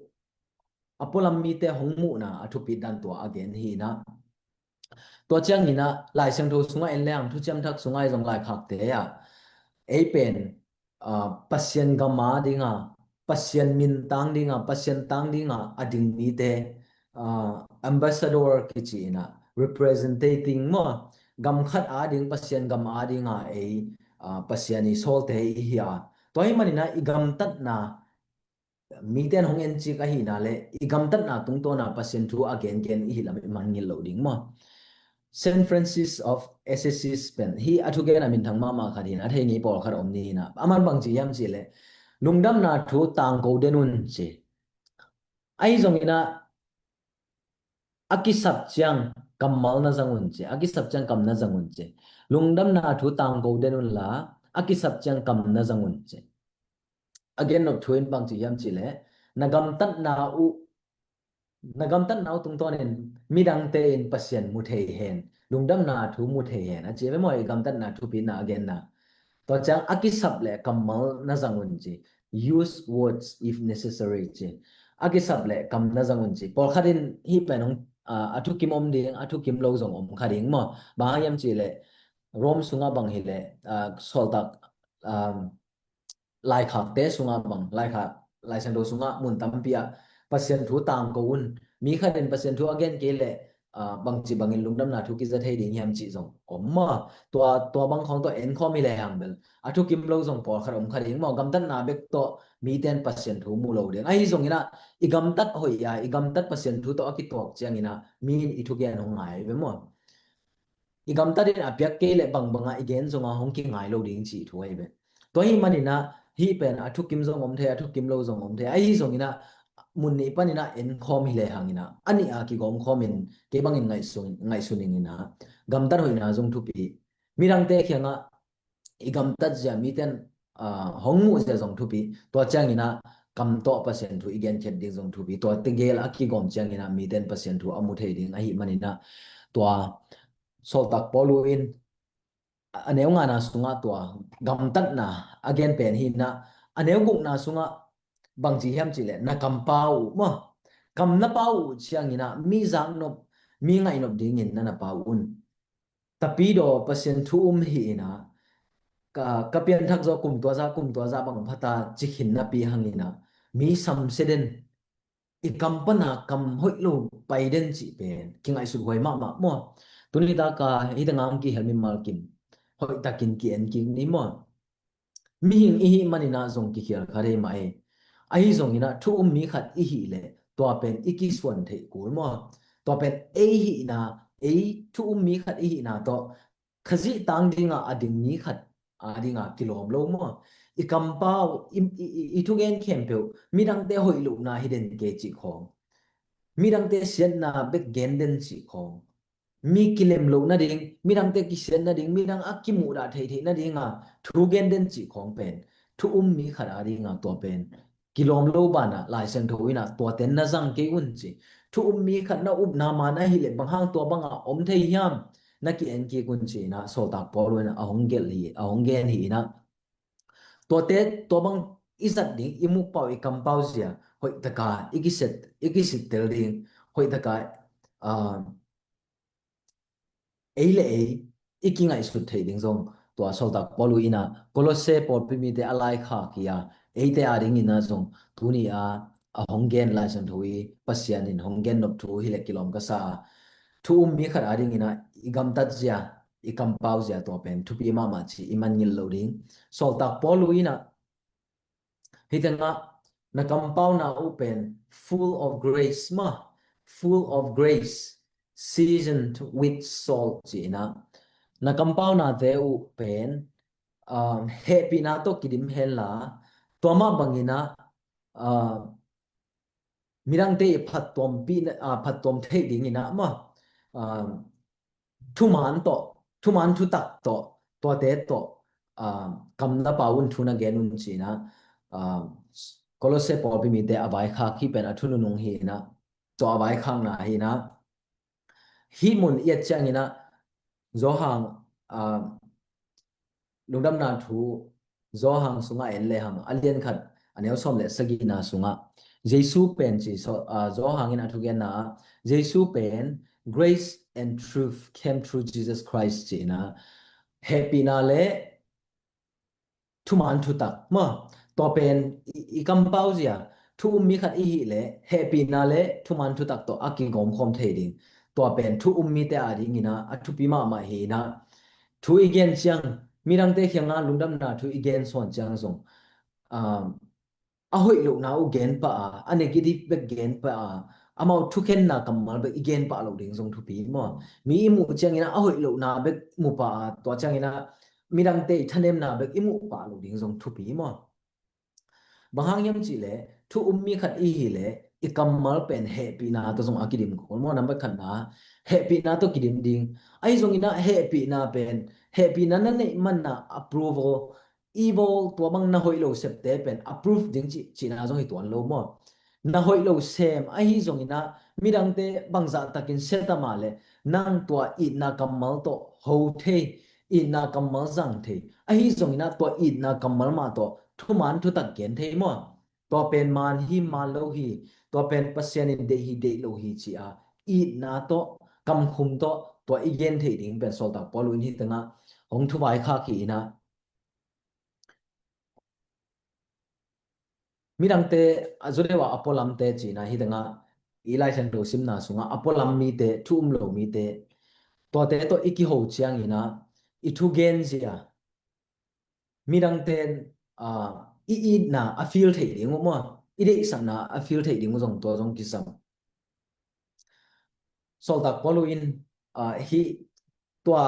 a pualam mite hong muhna a thupit dan tua a gen hi-in ah. Tua ciangin ah Lai Siangtho sungah en leng, Thuciam Thak sungah i zong laikhakte ah, ei pen, ah, Pasian gam a dinga, Pasian min tang dinga, Pasian tang dinga a ding mite, ah, ambassador kici in ah, representing maw, gam khat a ding, Pasian gam a dinga ei, ah, Pasian i sawlte i hi a. Tua hih manin ah i gamtatna, mite in hong en cik ahihna le i gamtatna tungtawna Pasian thu a gengen i hih lam i mangngilh loh ding maw. Saint Francis of Assisi pen hih a thugen a minthang mahmah khat hi-in, a thei ngei pawlkhat om ni hi-in ah, aman bang ci hiam cih leh, lungdamna thu tangko den un ci. Ahi zongin ah a kisap ciang kammal na zang un ci, a kisap ciang kam na zang un ci. Lungdamna thu tangko den unla, a kisap ciang kam na zang un ci. A gennop thu in bang ci hiam cih leh, na gamtatna uh, na gamtatna uh tungtawnin midangte in Pasian mu thei hen, lungdamna thu mu thei hen a ci ve maw, i gamtatna thupitna a genna. Tua ciang a kisap le kammal na zang un ci. Use words if necessary ci. A kisap le kam na zang un ci. Pawlkhat in hih pen hong, ah, a thukim om ding, a thukim lo zong om kha ding maw. Bang hang hiam cih leh Rome sungah bang hi leh, ah, sawltak, ah, laikhakte sungah bang, laikhak, Lai Siangtho sungah mun tampi ah Pasian thu tangko un. Mi khat in Pasian thu a gen kei leh, ah, bangci bangin lungdamna thu kiza thei ding hiam cih zong om maw. Tua, tua bang khawng tawh en khawm hi lehang bel a thukim lo zong pawlkhat om kha ding maw. Gamtatna bek tawh mite in Pasian thu mu lo ding. Ahi zongin ah i gamtat hoih a, i gamtat Pasian thu tawh a kituak ciangin ah mi in i thugen hong ngai ve maw. I gamtat in a piak kei leh bangbang ah i gen zongah hong kingai lo ding cih thu ahi ve. Tua hih manin ah hih pen a thukim zong om thei, a thukim lo zong om thei. Ahi zongin ah mun nih panin ah en khawm hi le hangin ah, a nih a kigawm khawmin kei bangin ngaihsun, ngaihsun ing in ah, gamtat hoihna zong thupi, midangte kiangah i gamtat zia miten, ah, hong muh zia zong thupi. Tua ciangin ah kam tawh Pasian thu i genkhiat ding zong thupi. Tua tegel a kigawm ciangin ah miten Pasian thu a mu thei ding ahih manin ah, tua Sawltak Paul in a neu ngana sungah tua gamtatna a gen pen hi in ah, a neu gukna sungah bangci hiam cih leh na kam pau uh maw? Kam na pau uh ciangin ah mi zaknop, mi ngaihnop dingin na na pau un. Tapidaw Pasian thu um hi in ah, ka, ka pianthak zaw kum tua zah, kum tua zah bang phata ci khin napi hangin ah, mi samsia den, i kam pana kam hoih lo pai den cih pen kingaihsut huai mahmah maw? Tuni taka hita ngam kihel mimal kim hoih takin ki-en kik ni maw? Mihing i hih manin ah zong kikhial kha dei mah ei. Ahi zongin ah thu um mi khat i hih leh tua pen i kisuan theih kul maw? Tua pen ei hihna, ei thu um mi khat i hihna tawh Khazih tang dinga a ding mi khat a dinga kilawm lo maw? I kampau, i, i, i, i thugen khempeuh midangte hoih lohna hi den kei cih khawng, midangte siatna bek gen den cih khawng, mi kilem loh nading, midangte kisiat nading, midang a kimuhdah theihtheih nadinga thu gen den cih khawng pen thu um mi khat a dinga tua pen kilawm lo banah Lai Siangtho in ah tuate na zang kei un ci. Thu um mi khat na upna man ahih leh bang hang tua bangah om thei hiam, na ki-en kik un ci in ah Sawltak Paul in ah a hong gelh hi, a hong gen hi in ah, tuate tua bang i zat ding, i mukpau, i kampau zia hoih taka i kiset, i kisittel ding, hoih taka, ah, ei le ei i kingaihsut theih ding zong tua Sawltak Paul in ah Kolosse pawlpi mite a laikhak hi a, eite a dingin ah zong tuni a a hong gen Lai Siangtho i Pasian in hong gen nop thu hi leh kilawm ka sa a, thu um mi khat a dingin ah i gamtat zia, i kampau zia tua pen thupi mahmah ci i mangngilh loh ding. Sawltak Paul in ah hih tengah na kampauna uh pen full of grace maw, full of grace, seasoned with salt ci in ah, na kampaunate uh pen, ah, hehpihna tawh kidim henla, tua mah bangin ah, ah, midangte i phattuampih, ah, phattuam theih dingin ah maw, ah, thuman tawh, thuman thutak tawh, tuate tawh, ah, kam na pau un, thu na gen un ci in ah, ah, Kolosse pawlpi mite a vaikhak hi pen a thu nunung hi in ah, tua a vaikhakna hi in ah, hih mun i et ciangin ah Johan, ah, Lungdamna Thu Johan sungah en le hang, a lian khat, a neu sawm le sagihna sungah Jesu pen ci, so, ah, Johan in a thugenna ah Jesu pen, "Grace and truth came through Jesus Christ," ci in ah, hehpihna le thuman thutak maw, tua pen i, i kampau zia, thu um mi khat i hih leh hehpihna le thuman thutak tawh a kigawm khawm thei ding. Tua pen thu um mite a dingin ah a thupi mahmah hi in ah, thu i gen ciang, midangte kiangah lungdamna thu i gen sawn ciang zong, um, a hoih lohna uh gen pah a, a negative bek gen pah a, amau thukhenna kammal bek i gen pah loh ding zong thupi maw? Mi i muh ciangin ah a hoih lohna bek mu pah a, tua ciangin ah midangte i thanemna bek i muh pah loh ding zong thupi maw? Bang hang hiam cih leh thu um mi khat i hih leh i kammal pen hehpihna tawh zong a kidim kul maw? Nambat khatna, hehpihna tawh kidim ding. Ahi zongin ah hehpihna pen, hehpihna na neih manah approval, evil, tua bang na hoih lo septe pen approve ding cih, cihna zong hi tuan lo maw? Na hoih lo sem ahi zongin ah midangte bangzah takin sia ta mah leh nang tua itna kammal tawh ho thei, itna kammal zang thei. Ahi zongin ah tua itna kammal mah tawh thuman thutak gen thei maw? Tua pen man hi, man lo hi, tua pen Pasian in deih hi, deih lo hi ci a, itna tawh, kamkhum tawh tua i gen thei ding pen Sawltak Paul in hih tengah hong thuvaikhak hi in ah, midangte, a, Judea a pualamte ci in ah, hih tengah i Lai Siangtho simna sungah a pualam mite, thu um lo mite, tuate tawh i kiho ciangin ah i thugen zia, midangte, ah, i itna a feel theih ding uh maw, i deihsakna a feel theih ding uh zong tua zong kisam. Sawltak Paul in, ah, hih tua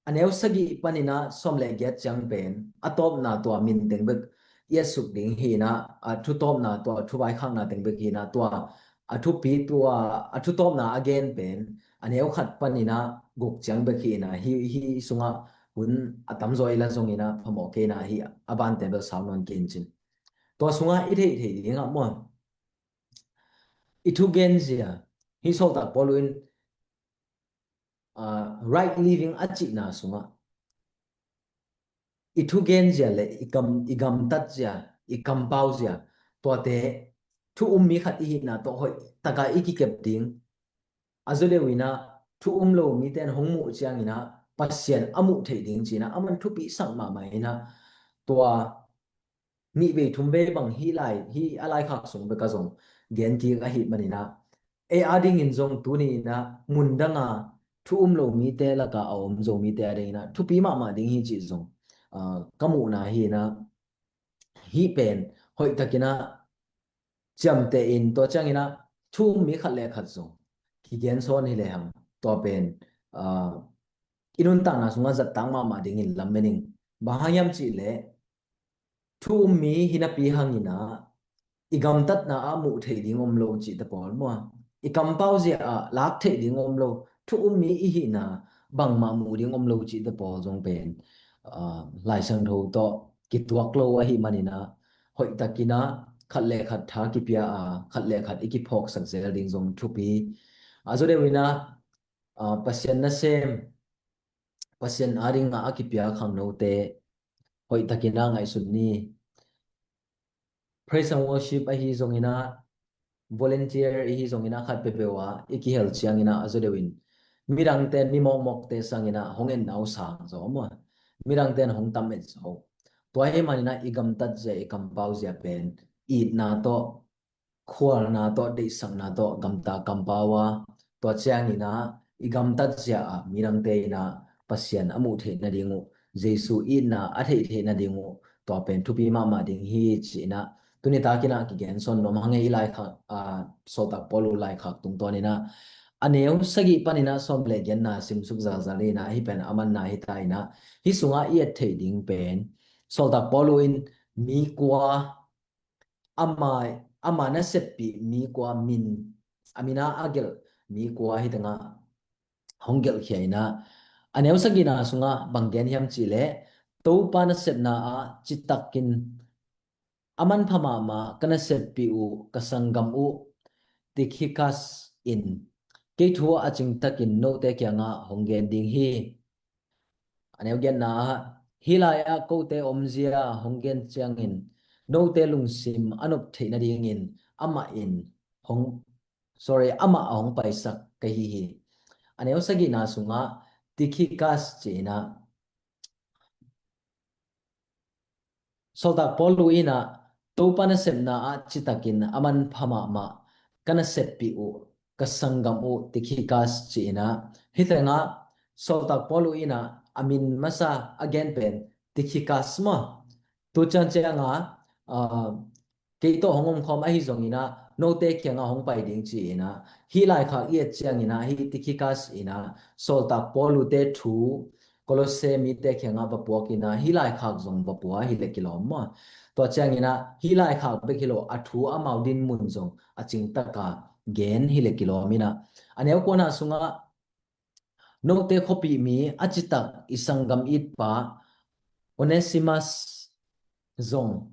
a neu sagih panin ah sawm le giat ciang pen a tawpna tua minteng bek, i et suk ding hi in ah, a thutawpna tua, thuvaikhakna teng bek hi in ah, tua a thupi tua, a thutawpna a gen pen a neu khat panin ah guk ciang bek hi in ah, hih, hih sungah hun a tamzaw i la zongin ah phamawh kei in ah, hih a bante bel sau nawn kei in cin. Tua sungah i theih theih dingah maw, i thugenzia, hih sawltak Paul in, ah, right living a cihna sungah i thugenzia le i gam, i gamtatzia, i kampauzia, tuate thu um mi khat i hihna tawh hoih taka i kikep ding. A zaw deuh in ah thu um lo mite in hong muh ciangin ah Pasian a muh theih ding ci in ah, aman thupi sak mahmah in ah, tua nih vei thum vei bang hih lai, hih a laikhak sung bek ah zong gen kik ahih manin ah, ei a dingin zong tuni in ah mundang a thu um lo mite lakah a om Zomite a dingin ah thupi mahmah ding hi cih zong, ah, ka muhna hi in ah, hih pen hoihtakin ah ciamteh in, tua ciangin ah thu um mi khat le khat zong kigen sawn hi lehang, tua pen, ah, i nuntakna sungah zattak mahmah dingin lamen ing. Bang hang hiam cih leh, thu um mi hi napi hangin ah i gamtatna ah muh theih ding om lo cihte pawl maw, i kampauzia ah lak theih ding om lo, thu um mi i hihna bangmah muh ding om lo cihte pawl zong pen, ah, Lai Siangtho tawh kituak lo ahih manin ah, hoihtakin ah khat le khat tha kipia a, khat le khat i kiphawksak zel ding zong thupi. A zaw deuh in ah, ah, Pasian nasem, Pasian a dingah a kipia khangnote hoihtakin ah ngaihsun ni. Praise and worship ahi zongin ah, volunteer ihi zongin ah, khat peuhpeuh ah i kihel ciangin ah, a zaw deuh in midangte, mi mawkmawkte sangin ah hong etna uh sang zaw maw, midangte in hong tam et zaw. Tua ahih manin ah i gamtatzia, i kampauzia pen itna tawh, khualna tawh, deihsakna tawh gamta kampau a, tua ciangin ah i gamtatzia ah midangte in ah Pasian a muh theih nading uh, Jesu itna a theih theih nading uh, tua pen thupi mahmah ding hi ci in ah, tuni takin ah kigen sawn nuam hang e. I laikhak, ah, sawltak Paul uh laikhak tungtawn in ah, a neu sagih panin ah sawm le giatna simsuk zalzal in ah, hih pen a manna hi ta in ah, hih sungah i et theih ding pen sawltak Paul uh in mi kua, ama, ama naseppih mi kua min, a min a a gelh mi kua hih tengah hong gelhkhia in ah, a neu sagihna sungah bang gen hiam cih leh, Topa nasepna ah citakin a manpha mahmah ka naseppih uh, ka sanggam uh Tikhikas in kei thu a cingtakin note kiangah hong gen ding hi. A neu giatna ah, hih lai-ah kote omzia hong gen ciangin note lungsim a nop theih nadingin amah in hong, sorry, amah a hong paisak ka hi hi. A neu sagihna sungah Tikhikas ci in ah, sawltak Paul uh in ah, Topa nasepna ah citakin a manpha mahmah ka naseppih uh, ka sanggam uh Tikhikas ci in ah, hih tengah sawltak Paul uh in ah a min masa a gen pen Tikhikas maw. Tu ciang ciangah, ah, kei tawh hong omkhawm ahi zongin ah, note kiangah hong pai ding ci in ah, hih laikhak i et ciangin ah, hih Tikhikas in ah sawltak Paul uhte thu Kolose mite kiangah va puak in ah, hih laikhak zong va pua hi leh kilawm maw. Tua ciangin ah hih laikhak bek hi lo, a thu amau dinmun zong a cingtaka gen hi leh kilawm in ah, a neu kuana sungah, note khuapih mi a citak i sanggam itpa Onesimas zong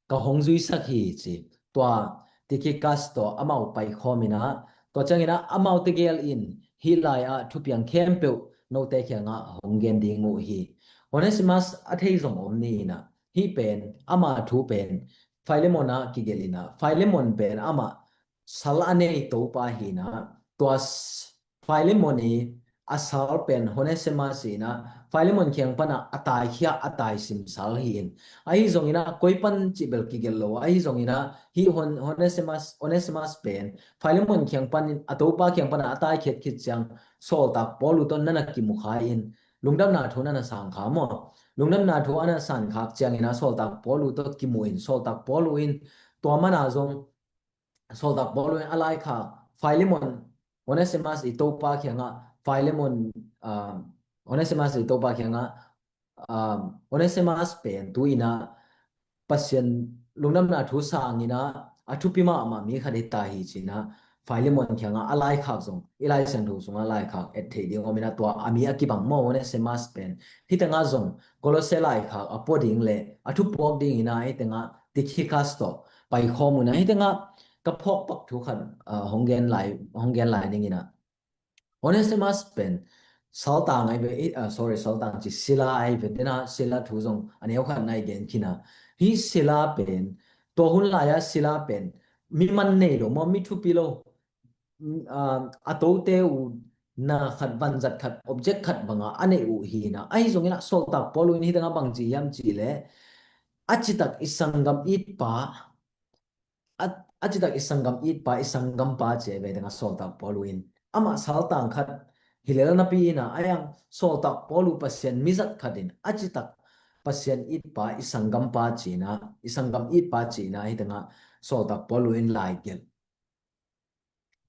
ka hong zuisak hi ci. Tua Tikhikas tawh amau paikhawm in ah, tua ciangin ah amau tegel in hih lai-ah thupiang khempeuh note kiangah hong gen ding uh hi. Onesimas a thei zong om ni in ah, hih pen, ama thu pen Filemon ah kigelh in ah, Filemon pen amah sal a nei topa hi in ah, tua s-, Filemon i a sal pen Onesimas hi in ah, Filemon kiang panah a taikhia, a taisim sal hi in. Ahi zongin ah koi pan cih bel kigelh lo. Ahi zongin ah hih Hon-, Onesimas, Onesimas pen Filemon kiang panin, a topa kiang panah a taikhiat khit ciang sawltak Paul uh tawh na na kimu kha in, lungdamna thu na na sang kha maw. Lungdamna thu a na san khak ciangin ah sawltak Paul uh tawh kimu in, sawltak Paul uh in tua mana zong sawltak Paul uh in a laikhak Filemon, Onesimas i topa kiangah, Filemon, ah, Onesimas i topa kiangah, ah, Onesimas pen tu in ah Pasian lungdamna thu sangin ah a thupi mahmah mi khat hi ta hi ci-in ah Filemon kiangah a laikhak zong i Lai Siangtho sungah laikhak et theih ding om in ah tua a mi a kibang maw Onesimas pen. Hih tengah zong Kolose laikhak a pua ding le a thupuak dingin ah hih tengah Tikhikas tawh paikhawm un ah hih tengah ka phawk pak thu khat ah hong gen lai, hong gen lai ning in ah Onesimas pen saltang ahi ve, eh, ah, sorry, saltang ci Sila ahi ve, dena Sila thu zong a neu khat na i gen khin a. Hih Sila pen, tua hun lai-a Sila pen mi man nei lo maw, mi thupi lo, mm, ah, a tote uh na khat, vanzat khat, object khat banga a neih uh hi in ah. Ahi zongin ah Sawltak Paul in hih tengah bang ci hiam cih leh a citak i sanggam itpa, a, a citak i sanggam itpa, i sanggampa ci a ve ding a Sawltak Paul in. Amah saltang khat hi lel napi in ah, a yang Sawltak Paul uh Pasian mizat khat in a citak Pasian itpa, i sanggampa ci-in ah, i sanggam itpa ci-in ah hih tengah Sawltak Paul in lai gelh.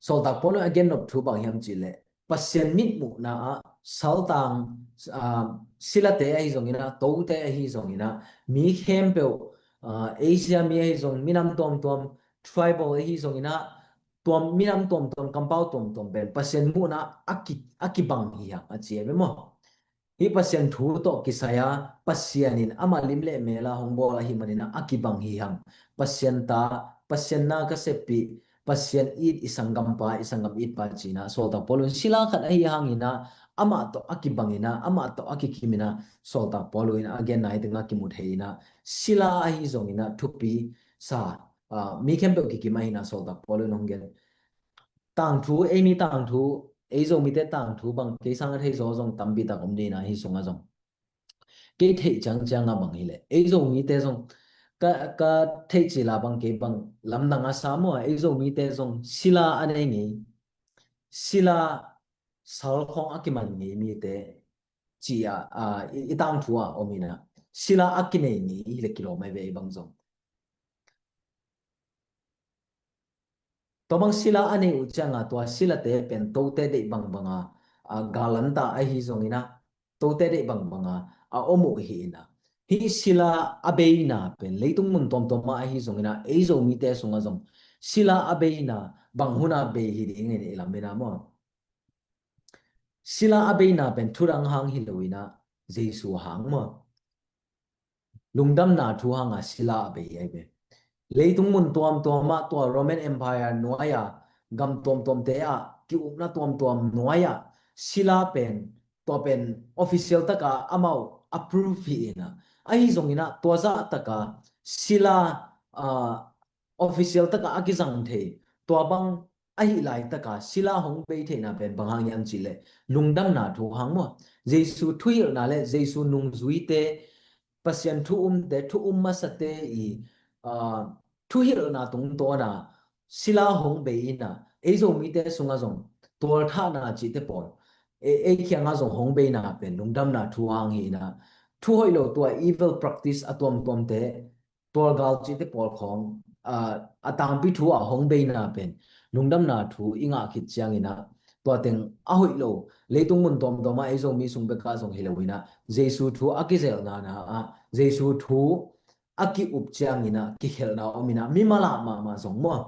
Sawltak Paul in a gennop thu bang hiam cih leh Pasian mitmuhna ah saltang, ah, Silate ahi zongin ah, tote ahi zongin ah, mi khempeuh, ah, Asia mi ahi zong, minam tuamtuam, tribal ahi zongin ah, tuam, minam tuamtuam, kampau tuamtuam pen Pasian muhna a ki, a kibang hi hang a ci a ve maw. Hih Pasian thu tawh kisai a, Pasian in amah lim le mel a hong bawl ahih manin ah a kibang hi hang. Pasian ta, Pasian na ka seppih, Pasian it, i sanggampa, i sanggam itpa ci-in ah Sawltak Paul in Sila khat ahi hangin ah amah tawh a kibang in ah, amah tawh a kikim in ah Sawltak Paul in a genna hih tengah kimu thei in ah Sila ahi zongin ah thupi sa, ah, mi khempeuh kikim ahi in ah Sawltak Paul in hong gen. Tangthu, ei mi tangthu, ei Zomite tangthu bang kei sang a thei zaw zong tampi tak om ding in ah hih sungah zong. Kei theih ciangciang a bang hi leh ei Zomite zong ka, ka theih cil a bang kei bang lamdang a sa maw, ei Zomite zong Sila a nei ngei, Sila sal khawng a kiman ngei mite ci a, a, i, i tangthu a om in ah Sila a kinei ngei hi leh kilawm ahi ve ei bang zong. Tua bang Sila a nei uh ciangin tua Silate pen tote deih bangbang a, a, galanta ahi zongin ah, tote deih bangbang a, a om uh hi in ah. Hih Sila a beina pen leitung mun tuamtuam ah ahi zongin ah, ei Zomite sungah zong Sila a beina bang hun a bei hi ding in i lam in ah maw. Sila a beina pen thudang hang hi lo in ah, Jesu hang maw. Lungdamna thu hang a Sila a bei ahi ve. Leitung mun tuamtuam ah tua Roman Empire nuai a, gam tuamtuamte ah, ki-ukna tuamtuam nuai ah, Sila pen, tua pen official tak a amau approve hi in ah. Ahi zongin ah, tua zah tak a Sila, ah, official tak a a kizang thei, tua bang ahih laitak a Sila hong bei theihna pen bang hang hiam cih leh lungdamna thu hang maw. Jesu thuhilhna le Jesu nungzuite, Pasian thu umte, thu um masate i, ah, thuhilhna tungtawn a Sila hong bei in ah, ei Zomite sungah zong tualthahna cihte pawl, ei, ei kiangah zong hong beina pen lungdamna thu hang hi in ah, thu hoih lo, tua evil practice a tuamtuamte, tualgal cihte pawl khawng, ah, a tangpi thu a hong beina pen lungdamna thu i ngah khit ciangin ah, tua teng a hoih lo, leitung mun tuamtuam ah ei Zomi sung bek ah zong hi lo in ah, Jesu thu a kizelhna ah, Jesu thu a ki-up ciangin ah kikhelhna om in ah, mimal ah mahmah zong maw.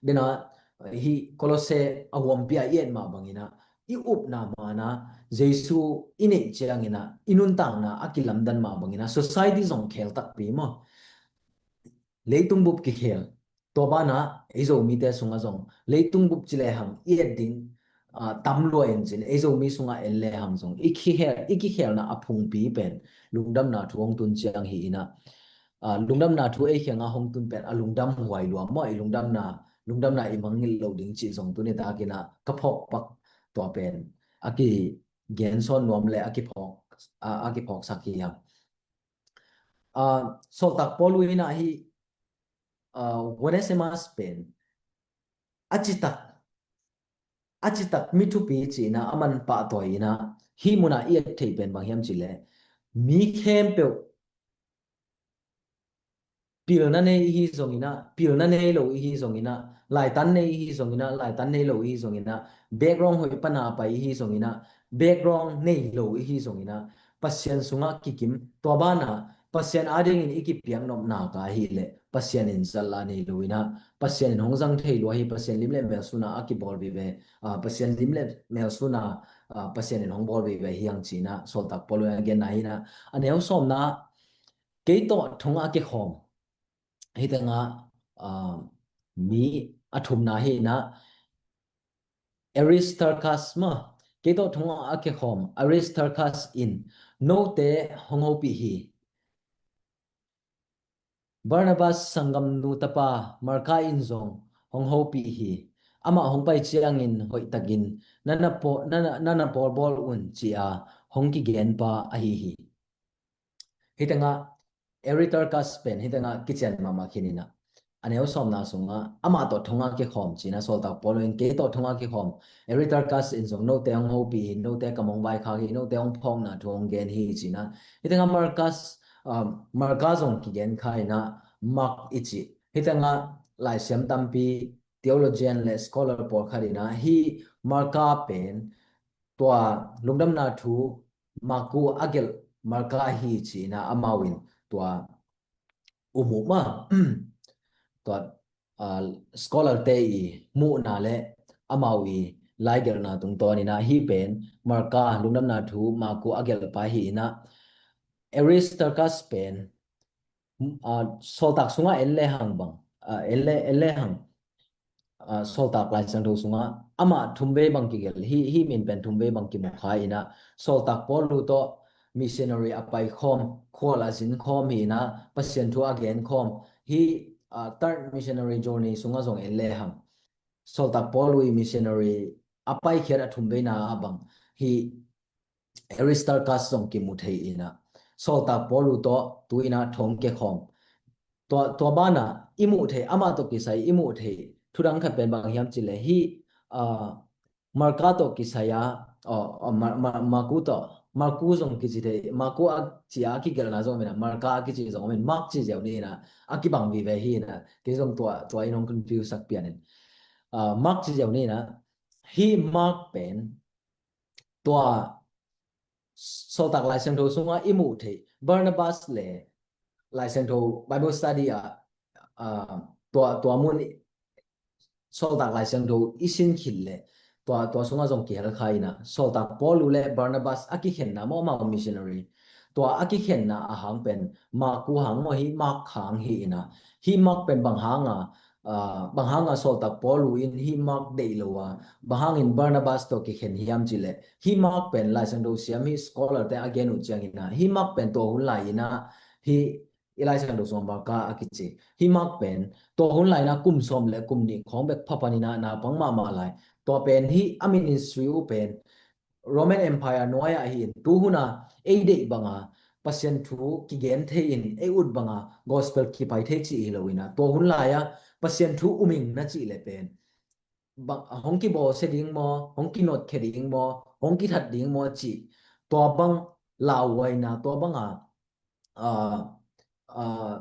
Dena, hih Kolose a huampi a i et mah bangin ah, i upna man a Jesu i neih ciangin ah, i nuntakna a kilamdan mah bangin ah, society zong khel takpi maw. Leitung bup kikhel. Tua banah ei Zomite sungah zong leitung bup ci lehang i et ding, ah, tam lua in cin, ei Zomi sungah en lehang zong i kikhel, i kikhelna a phungpi pen lungdamna thu hong tun ciang hi in ah, ah, lungdamna thu ei kiangah hong tun pen a lungdam huai lua maw, i lungdamna, lungdamna i mangngilh loh ding cih zong tuni takin ah ka phawk pak tua pen a kigen sawn nuam le a kiphawk, a, a kiphawksak hi hang. Ah, Sawltak Paul in ah hih, ah, Onesimas pen a citak, a citak mi thupi ci in ah a man pahtawi in ah, hih munah i et theih pen bang hiam cih leh, mi khempeuh pilna nei ihi zongin ah, pilna nei lo ihi zongin ah, laitan nei ihi zongin ah, laitan nei lo ihi zongin ah, background hoih pana pai ihi zongin ah, background nei lo ihi zongin ah, Pasian sungah kikim, tua banah Pasian adingin i kipiak nopna ka ahih leh Pasian in zat la nei lo in ah, Pasian in hong zang thei lua hi. Pasian lim le mel suna a kibawl vive, ah, Pasian lim le mel suna, ah, Pasian in hong bawl vive hi hang ci-in ah Sawltak Paul in a genna hi in ah, a neu sawmna, kei tawh thong a kikhawm, hih tengah, ah, mi a thumna hi in ah, Aristarchus maw, kei tawh thong a kikhawm Aristarchus in note hong hopih hi. Barnabas sanggamnu tapa Marka in zong hong hopih hi. Amah hong pai ciangin hoihtakin na na paw-, na na, na na pawlbawl un, ci-a hong kigenpa ahi hi. Hih tengah Aristarchus pen hih tengah kician mahmah khin in ah, a neu sawmna sungah amah tawh thong a kikhawm ci-in ah Sawltak Paul in kei tawh thong a kikhawm, Aristarchus in zong note hong hopih hi, note kam hong vaikhak hi, note hong phawkna thu hong gen hi ci-in ah. Hih tengah Marcus, um, Marka zong kigen kha in ah Mark i cih. Hih tengah laisiam tampi, theologian le scholar pawlkhat in ah hih Marka pen tua lungdamna thu Marku a gelh Marka hi ci-in ah amau in tua um uh maw. Tua, ah, scholar te i muhna le amau i laigelhna tungtawn in ah hih pen Marka lungdamna thu Marku a gelhpa hi in ah, Aristarchus pen, ah, Sawltak sungah en le hang bang, ah, en le, en le hang, ah, Sawltak Laisiangtho sungah amah thumvei bang kigelh hi, hih min pen thumvei bang kimu kha in ah, Sawltak Paul uh tawh missionary a pai khawm, khual a zin khawm hi in ah, Pasian thu a gen khawm hi. Ah, third missionary journey sungah zong en le hang, Sawltak Paul uh i missionary a paikhiat a thumveina ah bang hih Aristarchus zong kimu thei in ah, Sawltak Paul uh tawh tu in ah thong kikhawm. Tua, tua banah i muh theih, amah tawh kisai i muh theih thudang khat pen bang hiam cih leh hih, ah, Marka tawh kisai a, aw, aw, Ma-, Ma-, Marku tawh, Marku zong kici thei, Marku a ci a kigelhna zong om in ah, Marka a kici zong om in, Mark ci ziau ni in ah, a kibang vive hi in ah, kei zong tua, tua in hong confuse sak pian in. Ah, Mark ci ziau ni in ah, hih Mark pen tua Sawltak Laisiangtho sungah i muh theih Barnabas le Laisiangtho Bible study ah, ah, tua, tua mun i, Sawltak Laisiangtho i sin khit leh tua, tua sungah zong kihel kha in ah, Sawltak Paul uh le Barnabas a kikhenna maw, amau missionary, tua a kikhenna a hang pen Marku hang maw, hih Mark hang hi in ah, hih Mark pen bang hang a, ah, bang hang a Sawltak Paul uh in hih Mark deih lo a, bang hangin Barnabas tawh kikhen hiam cih leh, hih Mark pen Laisiangtho siam, hih scholar te a gen uh ciangin ah, hih Mark pen tua hun lai in ah, hih i Laisiangtho sungah Marka a kici, hih Mark pen tua hun lai in ah kum sawm le kum nih khawng bek pha pan in ah naupang mahmah lai. Tua pen hih a ministry uh pen Roman Empire nuai ah hi in, tu hun a ei deih bang a Pasian thu kigen thei in, ei ut bang a gospel kipai thei cih hi lo in ah, tua hun lai a Pasian thu um ing na cih leh pen bang, hong kibawlsia ding maw, hong kinotkhia ding maw, hong kithat ding maw cih, tua bang lauhuaina, tua bang a, ah, ah,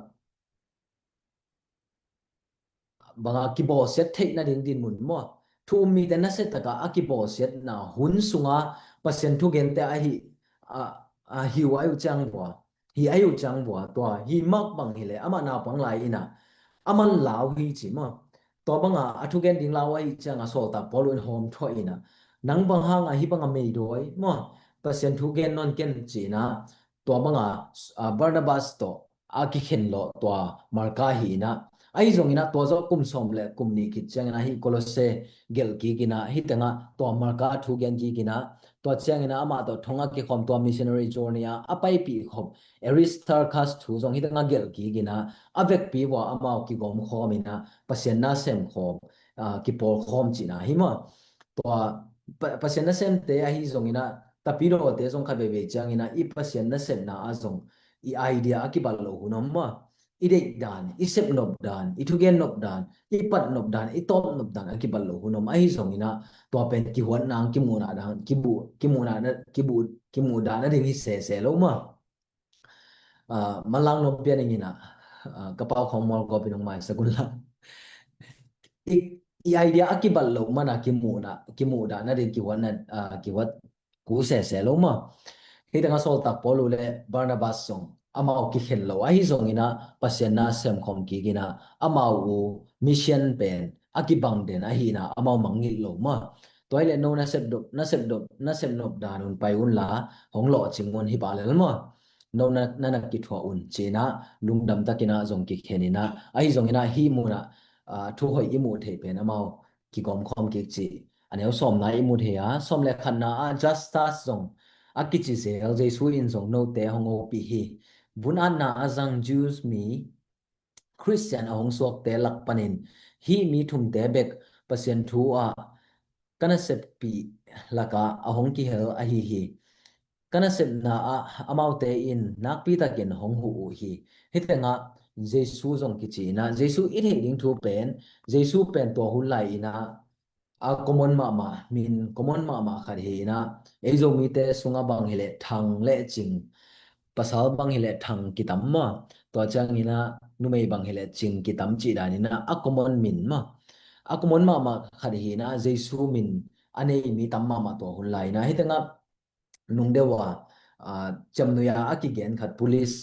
bang a kibawlsiat theih nading dinmun maw, thu um mite nasia tak a a kibawlsiatna hun sungah Pasian thugente ahi, a, a hi uh, ahi uh ciang vua, hi ahi uh ciang vua, tua hih Mark bang hi leh amah naupang lai in ah, aman lau hi ci maw. Tua bang a a thugen ding lau ahih ciang a Sawltak Paul uh in hawm thuah in ah, nang bang hang a hih bang a meidawi maw, Pasian thu gen nawn ken ci in ah, tua bang a, ah, Barnabas tawh a kikhen lawh tua Marka hi in ah, ahi zong in ah tua zawh kum sawm le kum nih khit ciangin ah hih Kolose gelh kik in ah, hih tengah tua Marka thu gen kik in ah, tua ciangin ah amah tawh thong a kikhawm, tua missionary journey ah a paipih khop Aristarchus thu zong hih tengah gelh kik in ah, a vekpi vua amau kigawm khawm in ah Pasian na sem khawm, ah, kipawl khawm cihna hi maw. Tua Pa-, Pasian nasemte ahi zong in ah, tapidaw te zong khat veivei ciangin ah i Pasian nasepna ah zong i idea a kibat loh hun om maw. I deih dan, i sep nop dan, i thugen nop dan, i pat nop dan, i tawp nop dan a kibat loh hun om. Ahi zong in ah, tua pen kihuatna, kimuhna dan, kibu-, kimuhna, kibu-, kimuh dan a ding hi sese lo maw. Ah, manlang nuam pia ning in ah, ah, ka pau khawng mual gawp in hong maisak un la. I, i idea a kibat loh man a kimuhna, kimuh dan a ding kihuatna, ah, kihuat kul sese lo maw. Hih tengah Sawltak Paul uh le Barnabas zong amau kikhen lo ahi zongin ah Pasian na semkhawm kik in ah amau uh mission pen a kibang den ahi in ah amau mangngilh lo maw. Tua hi leh no na sepdop na sepdop na sepnop dan un pai unla hong lawhcing un hi pah lel maw. No na na na kithuah un ci in ah lungdam takin ah zong kikhen in ah ahi zongin ah hih mun ah aa, thu hoih i muh theih pen amau kigawmkhawm kik cih a neu sawmna i mu thei a, sawm le khatna ah Justus zong a kici zel Jesu in zong note hong hopih hi. Vun-atna a zang Jews mi Khristian a hong suakte lak panin hih mi thumte bek Pasian thu ah ka naseppih lakah a hong kihel ahi hi. Ka nasepna ah amaute in nakpi takin hong huh uh hi. Hih tengah Jesu zong kici in ah Jesu i theih ding thu pen Jesu pen tua hun lai in ah a common mahmah, min common mahmah khat hi in ah ei Zomite sungah bang hileh thang le cing, pasal bang hileh thang kitam maw, tua ciangin ah numei bang hileh cing kitam cih dan in ah a common min maw, a common mahmah khat hi in ah Jesu min a nei mi tam mahmah tua hun lai in ah hih tengah nung deuh a, aa, ciamnuih a a kigen khat police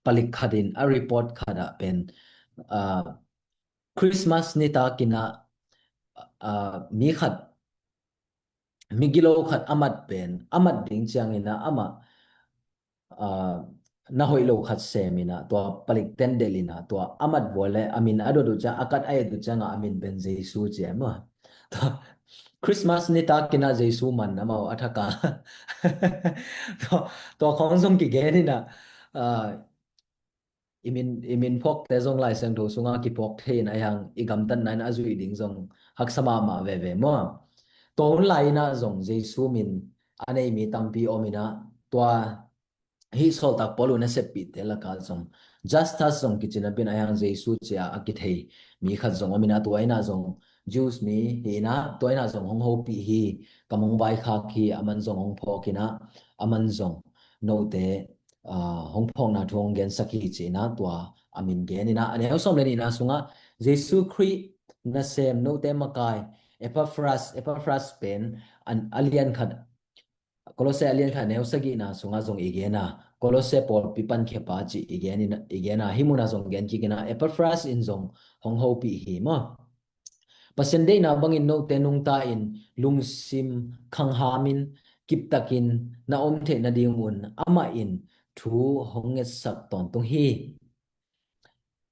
palik khat in a report khat ah pen, aa, Christmas nitak in ah, aa, mi khat, migilo khat a mat pen a mat ding ciangin ah amah, aa, na hoih lo khat sem in ah tua palik ten delh in ah tua a mat vua le a min a dot uh ciang a kat a et uh ciangah a min pen Jesu ci a maw. Tua Christmas nitak in ah Jesu man amau a thak a. Tua, tua khawng zong kigen in ah, aa, i min, i min phawkte zong Lai Siangtho sungah kiphawk thei in ah ahi hang i gamtatna in a zuih ding zong haksa mahmah veve maw. Tua hun lai in ah zong Jesu min a nei mi tampi om in ah tua hih sawltak Paul uh naseppihte lakah zong Justus zong kici napi in ahi hang Jesu ci a a kithei mi khat zong om in ah tua in ah zong Jews mi hi in ah tua in ah zong hong hopih hi, kam hong vaikhak hi, aman zong hong phawk in ah aman zong note, aa, hong phawkna thu hong gensak hi ci in ah tua a min gen in ah a neu sawm le nihna sungah Jesu Khrih nasem note makai Epaphras, Epaphras pen an, a lian khat Kolose a lian khat neu sagihna sungah zong i gen a, Kolose pawlpi pankhia pa cih i gen in, i gen a, hih munah zong gen kik in a, Epaphras in zong hong hopih hi maw. Pasian deihna bangin note nungta in lungsim khanghamin kiptakin na om theih nadingun amah in thu hong ngetsak tawntung hi.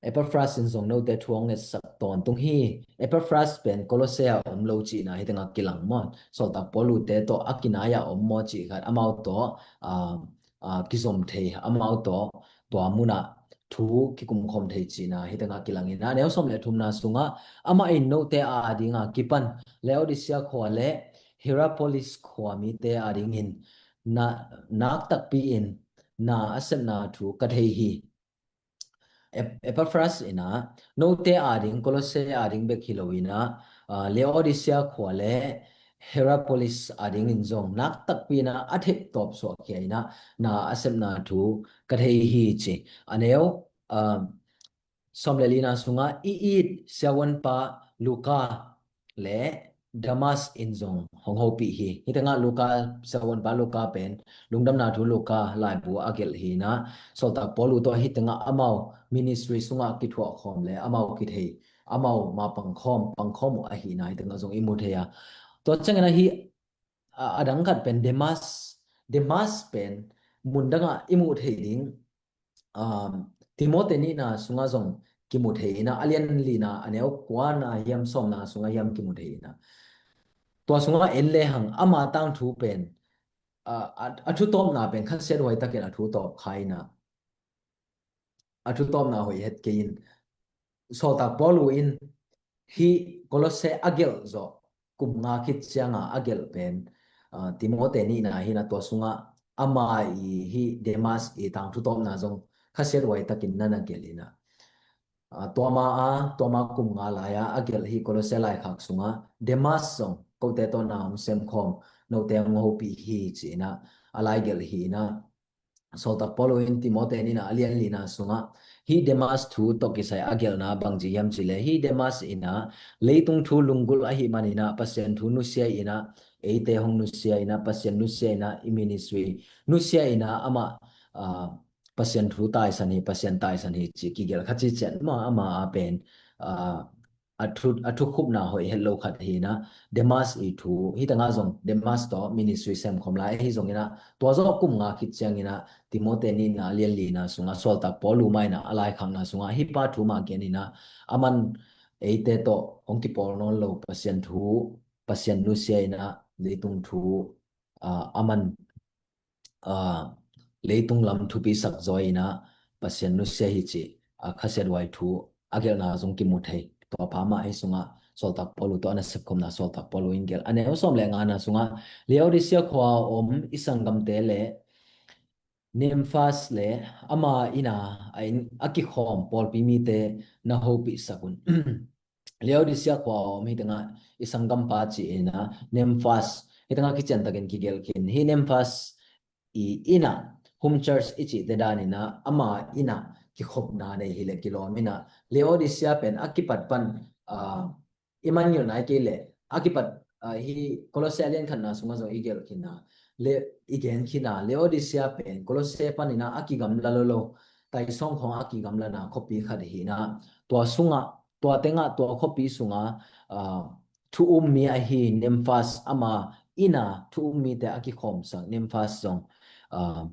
Epaphras in zong note thu hong ngetsak tawntung hi. Epaphras pen Kolose a om lo cihna hih tengah kilang maw. Sawltak Paul ute tawh a kinai a om maw cih khat amau tawh, ah, ah, kizom thei, amau tawh tua munah thu kikumkhawm thei cihna hih tengah kilang in a, neu sawm le thumna sungah amah in note a adinga kipan Laodicea khua le Hierapolis khua mite adingin na, nak takpi in na a sepna thu ka thei hi. Ep-, Epaphras in a, note ading, Kolose ading bek hi lo in a, ah, Laodicea khua le Hierapolis adingin zong nak takpi in a, a theih tawp suahkhia in a, na a sepna thu ka thei hi ci. A neu, ah, sawm le lina sungah i it siavuanpa Luka le Demas in zong hong hopih hi. Hih tengah Luka, siavuanpa Luka pen Lungdamna Thu Luka laibu a gelh hi in a, sawltak Paul uh tawh hih tengah amau ministry sungah kithuah khawm le amau kithei, amau ma pangkhawm, pangkhawm uh ahi in a, hih tengah zong i mu thei a. Tua ciangin a hih, a, a dang khat pen Demas, Demas pen mundangah i muh thei ding, um, Timote nihna sungah zong kimu thei in a, a lian lina a neu kuana hiam sawmna sungah hiam kimu thei in a. Tua sungah en lehang ama tangthu pen, uh, a, a thutawpna pen khasiathuai takin a thutawp kha in a, a thutawpna hoih het kei in. Sawltak Paul uh in hih Kolose a gelh zawh kum nga khit cianga a gelh pen, ah, Timote nihna hi in a, tua sungah ama i hih Demas i tangthu tawpna zong khasiathuai takin na na gelh in a. Ah, tua ma a, tua ma kum nga lai a a gelh hih Kolose laikhak sungah Demas zong kote tawh na hong semkhawm, note hong hopih hi ci in a, a lai gelh hi in a. Sawltak Paul uh in Timote nihna a lian lina sungah hih Demas thu tawh kisai a gelhna bangci hiam cih leh, hih Demas in a leitung thu lunggulh ahih manin a Pasian thu nusia in a, eite hong nusia in a, Pasian nusia in a, i ministry nusia in a, amah, ah, Pasian thu taisan hi, Pasian taisan hi ci kigelh kha ci ciat mah, ama a pen, ah, a thu, a thukhupna hoih het lo khat hi na, Demas i thu, hi tangah zong Demas tawh ministry sem khom lai, ahi zong ina, tua zawh kum nga khit ciang ina, Timote nihna a lian lina sungah, sawltak Paul lu mah ina, a laikhakna sungah, hi pa thu mah gen ina, aman eite tawh hong kipawl nawn lo Pasian thu, Pasian nusia ina, leitung thu, ah, aman, ah, leitung lam thupi sak zaw ina, Pasian nusia hi ci, ah, khasiat huai thu a gelhna zong kimu thei. Tua pa mah ahi sungah, sawltak Paul lu tawh a nasep khopna sawltak Paul lu in gelh. A neu sawm le ngana sungah, Laodicea khua a om i sanggamte le Nymphas le ama ina a in a kikhawm pawlpi mite na hopih sak un. Laodicea khua a om hi tangah i sanggampa ci ina, Nymphas, hi tangah kician takin kigelh khin. Hi Nymphas i ina, home church i cihte dan ina, ama ina kikhopna nei hi le kilawm ina, Laodicea pen a kipat pan, ah, i mangngilh nai kei le, a kipat, ah, hi Kolose a lian khatna sungah zong i gelh khin a, le, i gen khin a, Laodicea pen Kolose pan ina a kigamla lo lo, taisawng khawng a kigamlana khuapi khat hi ina, tua sungah, tua tengah, tua khuapi sungah, ah, thu um mi ahi Nymphas, ama ina thu um mite a kikhawmsak Nymphas zong, ah,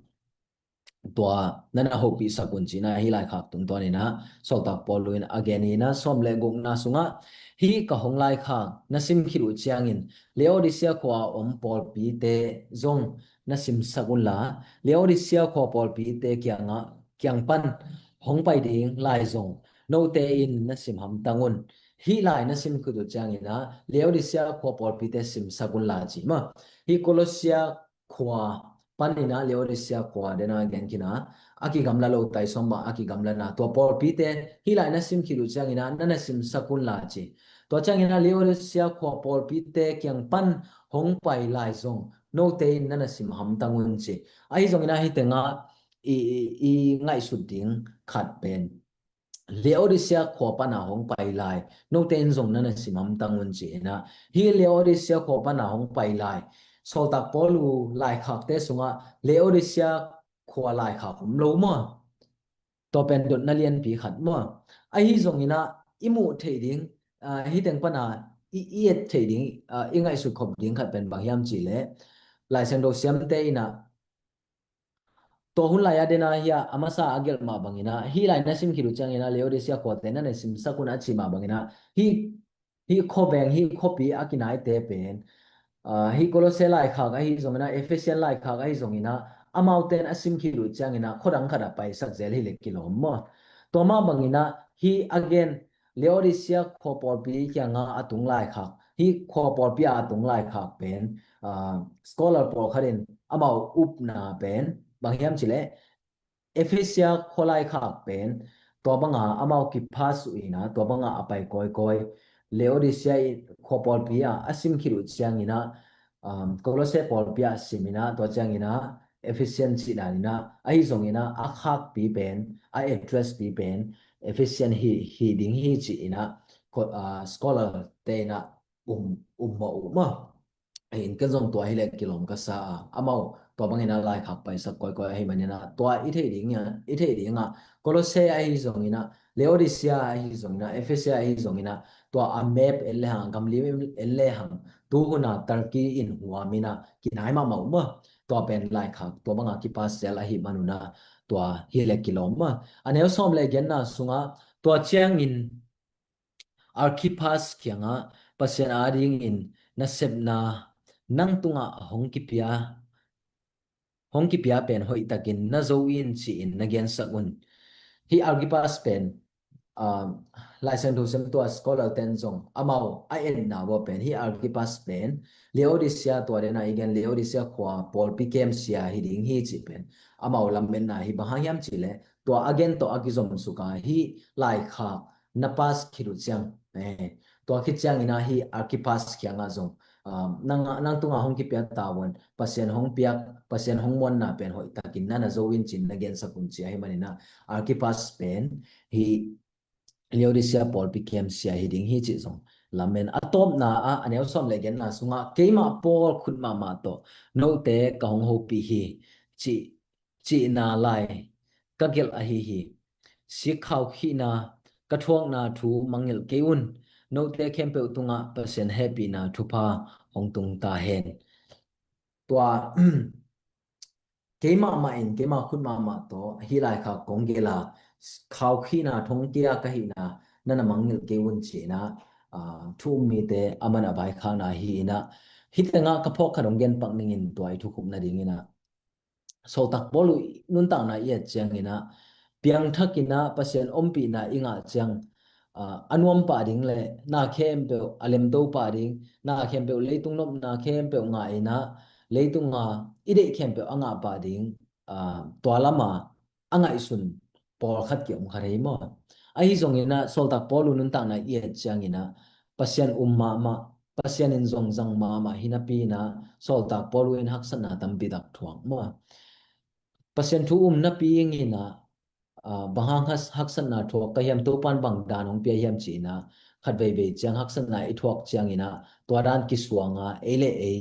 tua na na hopih sak un ci ina, hi laikhak tungtawn ina, sawltak Paul lu in a gen ina, sawm le gukna sungah, hi ka hong laikhak na sim khit uh ciangin, Laodicea khua a om pawlpite zong na simsak unla, Laodicea khua pawlpite kiangah, kiang pan hong pai ding lai zong note in na sim hamtang un. Hih lai na sim khit uh ciang ina, Laodicea khua pawlpite simsak unla ci mah. Hi Kolose khua pan ina Laodicea khua dena gen khin a, a kigamla lo, taisawng bang a kigamlana, tua pawlpite hih lai na sim khit uh ciang ina, na na simsak unla ci. Tua ciang ina Laodicea khua pawlpite kiang pan hong pai lai zong note in na na sim hamtang un ci. Ahi zong ina hi tengah i, i, i ngaihsut ding khat pen, Laodicea khua pana hong pai lai note in zong na na sim hamtang un ci ina, hi Laodicea khua pana hong pai lai, sawltak Paul lu laikhakte sungah Laodicea khua laikhak om lo maw? Tua pen dotna lianpi khat maw? Ahi zong ina i muh theih ding, ah, hi teng pana i, i et theih ding, ah, i ngaihsut khop ding khat pen bang hiam ci le, Lai Siangtho siamte ina, tua hun lai a dena hi a, a masa a gelh mah bang ina, hi lai na sim khit uh ciang ina, Laodicea khuate na na simsak un a ci mah bang ina, hi, hi khuaveng, hi khuapi a kinaite pen, ah, hi Kolose laikhak ahi zong ina, Ephesian laikhak ahi zong ina, amaute in a sim khit uh ciang ina, khuadang khat a paisak zel hi le kilawm maw? Tua mah bang ina, hi a gen, Laodicea khua pawlpi kiangah a tung laikhak, hi khua pawlpi ah a tung laikhak pen, ah, scholar pawlkhat in amau upna pen bang hiam ci le, Ephesia khua laikhak pen tua banga amau kiphas uh ina, tua banga a pai kawikawi. Laodicea i khua pawlpi ah a sim khit uh ciang ina, um, Kolose pawlpi ah sim ina, tua ciang ina Ephesian cih dan ina, ahi zong ina a khakpi pen, a address pi pen Ephesian hi, hi ding hi cih ina, ko-, ah, scholar te ina um, um mawh uh maw. Ahi in ken zong tua hi le kilawm ka sa a, amau tua bang ina laikhak paisak kawikawi ahi man ina, tua i theih ding a, i theih ding a, Kolose ahi zong ina, Laodicea ahi zong ina, Ephesia ahi zong ina, tua a map en le hang, gamlim en le hang, tu huna Turkey in huam ina kinai mahmah uh maw. Tua pen laikhak tua banga kiphas zel ahi man una, tua hi le kilawm maw. A neu sawm le genna sungah, tua ciangin Archippus kiangah, Pasian adingin nasepna nang tungah hong kipia, hong kipia pen hoihtakin na zo in ci-in na gensak un. Hi Archippus pen, ah, Lai Siangtho siamtu a scholar ten zong amau a enna uh a pen, hi Archippus pen Laodicea, tua dena i gen Laodicea khua pawlpi kemsia hi ding hi cih pen amau lametna hi. Bang hang hiam cih leh tua a gen tawh a kizom suk a, hi laikhak na pass khit uh ciang, eh, tua khit ciang ina hi Archippus kiangah zong, ah, nang, nang tungah hong kipia tavuan, Pasian hong piak, Pasian hong muanna pen hoihtakin na na zo in ci-in na gensak un ci ahi man ina, Archippus pen hi Laodicea pawlpi kemsia hi ding hi cih zong lamen. A tawpna ah, a neu sawm le genna sungah, keimah Paul khut mahmah tawh note ka hong hopih hi cih, cihna lai ka gelh ahi hi. Sikkhau khihna ka thuakna thu mangngilh kei un. Note khempeuh tungah Pasian hehpihna thupha hong tung ta hen. Tua keimah mah in, keimah khut mahmah tawh hih laikhak kong gelh a, khaukhihna thongkia ka hihna na na mangngilh kei un ci-in ah, aa, thu um mite a man a vaikhakna hi-in ah, hih tengah ka phawk khat hong gen pak ningin tua i thukhupna dingin ah, Sawltak Paul uh nuntakna i et ciangin ah, piangthak in ah Pasian ompihna i ngah ciang, aa, a nuam pah ding le na khempeuh a lemto pah ding, na khempeuh, leitung nopna khempeuh ngah in ah, leitung a i deih khempeuh a ngah pah ding, aa, tua lam a a ngaihsun pawlkhat ki-om kha thei maw? Ahi zongin ah Sawltak Paul uh nuntakna i et ciangin ah, Pasian um mahmah, Pasian in zong zang mahmah hi napi-in ah, Sawltak Paul uh in haksatna tampi tak thuak maw? Pasian thu um napi in ah, aa, bang hang has-, haksatna thuak ka hiam, Topa'n bang dan hong pia hiam ci-in ah, khat veivei ciang haksatna i thuak ciangin ah, tua dan kisuang a, ei le ei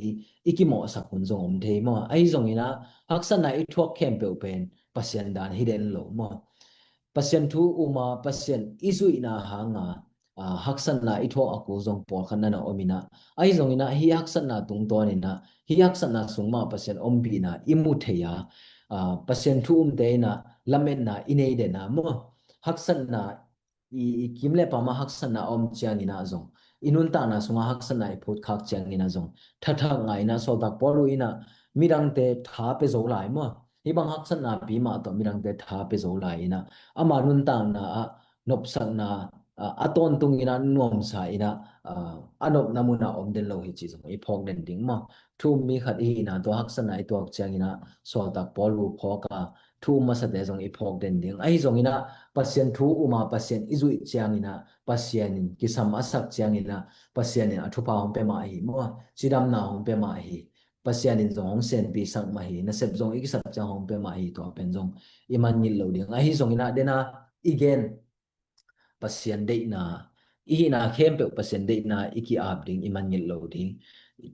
i kimawhsak hun zong om thei maw? Ahi zongin ah, haksatna i thuak khempeuh pen Pasian dan hi den lo maw? Pasian thu um a, Pasian i zuihna hang a, aa, haksatna i thuak a kul zong pawlkhat na na om in ah, ahi zongin ah hih haksatna tungtawn in ah, hih haksatna sung mah Pasian ompihna i mu thei a, aa, Pasian thu umte in ah lametna i nei den a maw? Haksatna i, i kim le pam ah haksatna a om ciangin ah zong, i nuntakna sungah haksatna i phutkhak ciangin ah zong, thathak ngah in ah, Sawltak Paul uh in ah midangte tha pia zo lai maw? Hih bang haksatnapi mah tawh midangte tha pia zo lai in ah, ama nuntakna ah nopsakna, a, a tawntung in ah nuamsa in ah, a, a nopna mun ah om den lo hi cih zong i phawk den ding maw? Thu um mi khat i hihna tawh haksatna i tuak ciangin ah, Sawltak Paul uh phawk a, thu um masate zong i phawk den ding. Ahi zongin ah, Pasian thu um a, Pasian i zuih ciangin ah, Pasian in kisam a sak ciangin ah, Pasian in a thupha hong pia mah hi maw? Cidamna hong pia mah hi. Pasian in zong hong senpi sak mah hi. Nasep zong i kisap ciang hong pia mah hi. Tua pen zong i mangngilh lo ding. Ahi zongin ah, den a i gen Pasian deihna, i hihna khempeuh Pasian deihna i ki-ap ding, i mangngilh lo ding.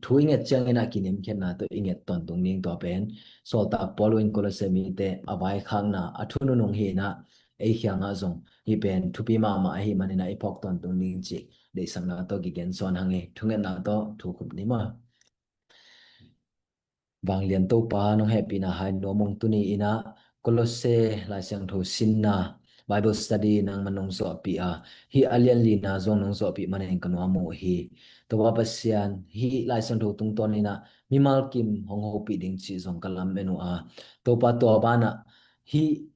Thu i nget ciangin ah kiniamkhiatna tawh i nget tawntung ding, tua pen Sawltak Paul in Kolose mite a vaikhakna, a thu nunung hi in ah, ei kiangah zong hih pen thupi mahmah ahih manin ah i phawk tawntung ding cih deihsakna tawh kigen sawn hang hi. Thungetna tawh thu khup ni maw? Vanglian Topa, nong hehpihna hai nuam ung. Tuni in ah Kolose Lai Siangtho sinna Bible study nangman nong zuahpih a, hih a lian lina zong nong zuahpih manin ka nuam uh hi. Topa Pasian, hih Lai Siangtho tungtawn in ah mimal kim hong hopih ding cih zong ka lamen uh a, Topa, tua banah hih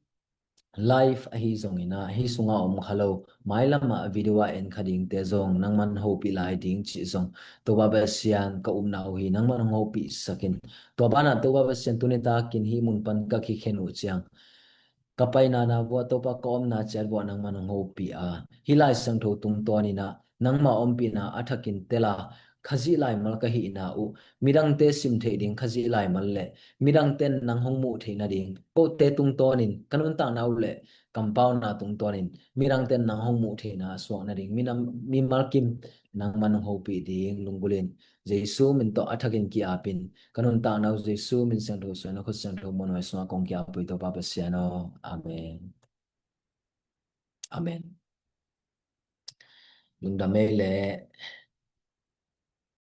live ahi zongin ah, hih sungah om kha lo, mailam ah video a en kha dingte zong nangman hopih lai ding cih zong, Topa Pasian, ka upna uh hi, nangman hong hopih sak in. Tua banah Topa Pasian, tuni takin hih mun pan ka kikhen uh ciang, ka paina na vuah, Topa, ka omna ciat vuah nangman hong hopih a, hih Lai Siangtho tungtawn in ah nangma ompihna a thakin tel a, Khazih laimal ka hihna uh, midangte sim theih ding Khazih laimal le midangte in nang hong muh theih nading, kote tungtawnin, ka nuntakna uh le kampauna tungtawnin midangte in nang hong muh theihna a suak nading, minam, mimal kim nangman hong hopih ding lunggulhin, Jesu min tawh a thakin ki-apin, ka nuntakna uh Jesu min siangtho suan a khut siangtho muanhuai sungah kong ki-ap uh hi, Topa Pasian aw. Amen. Amen. Lungdam ei leh.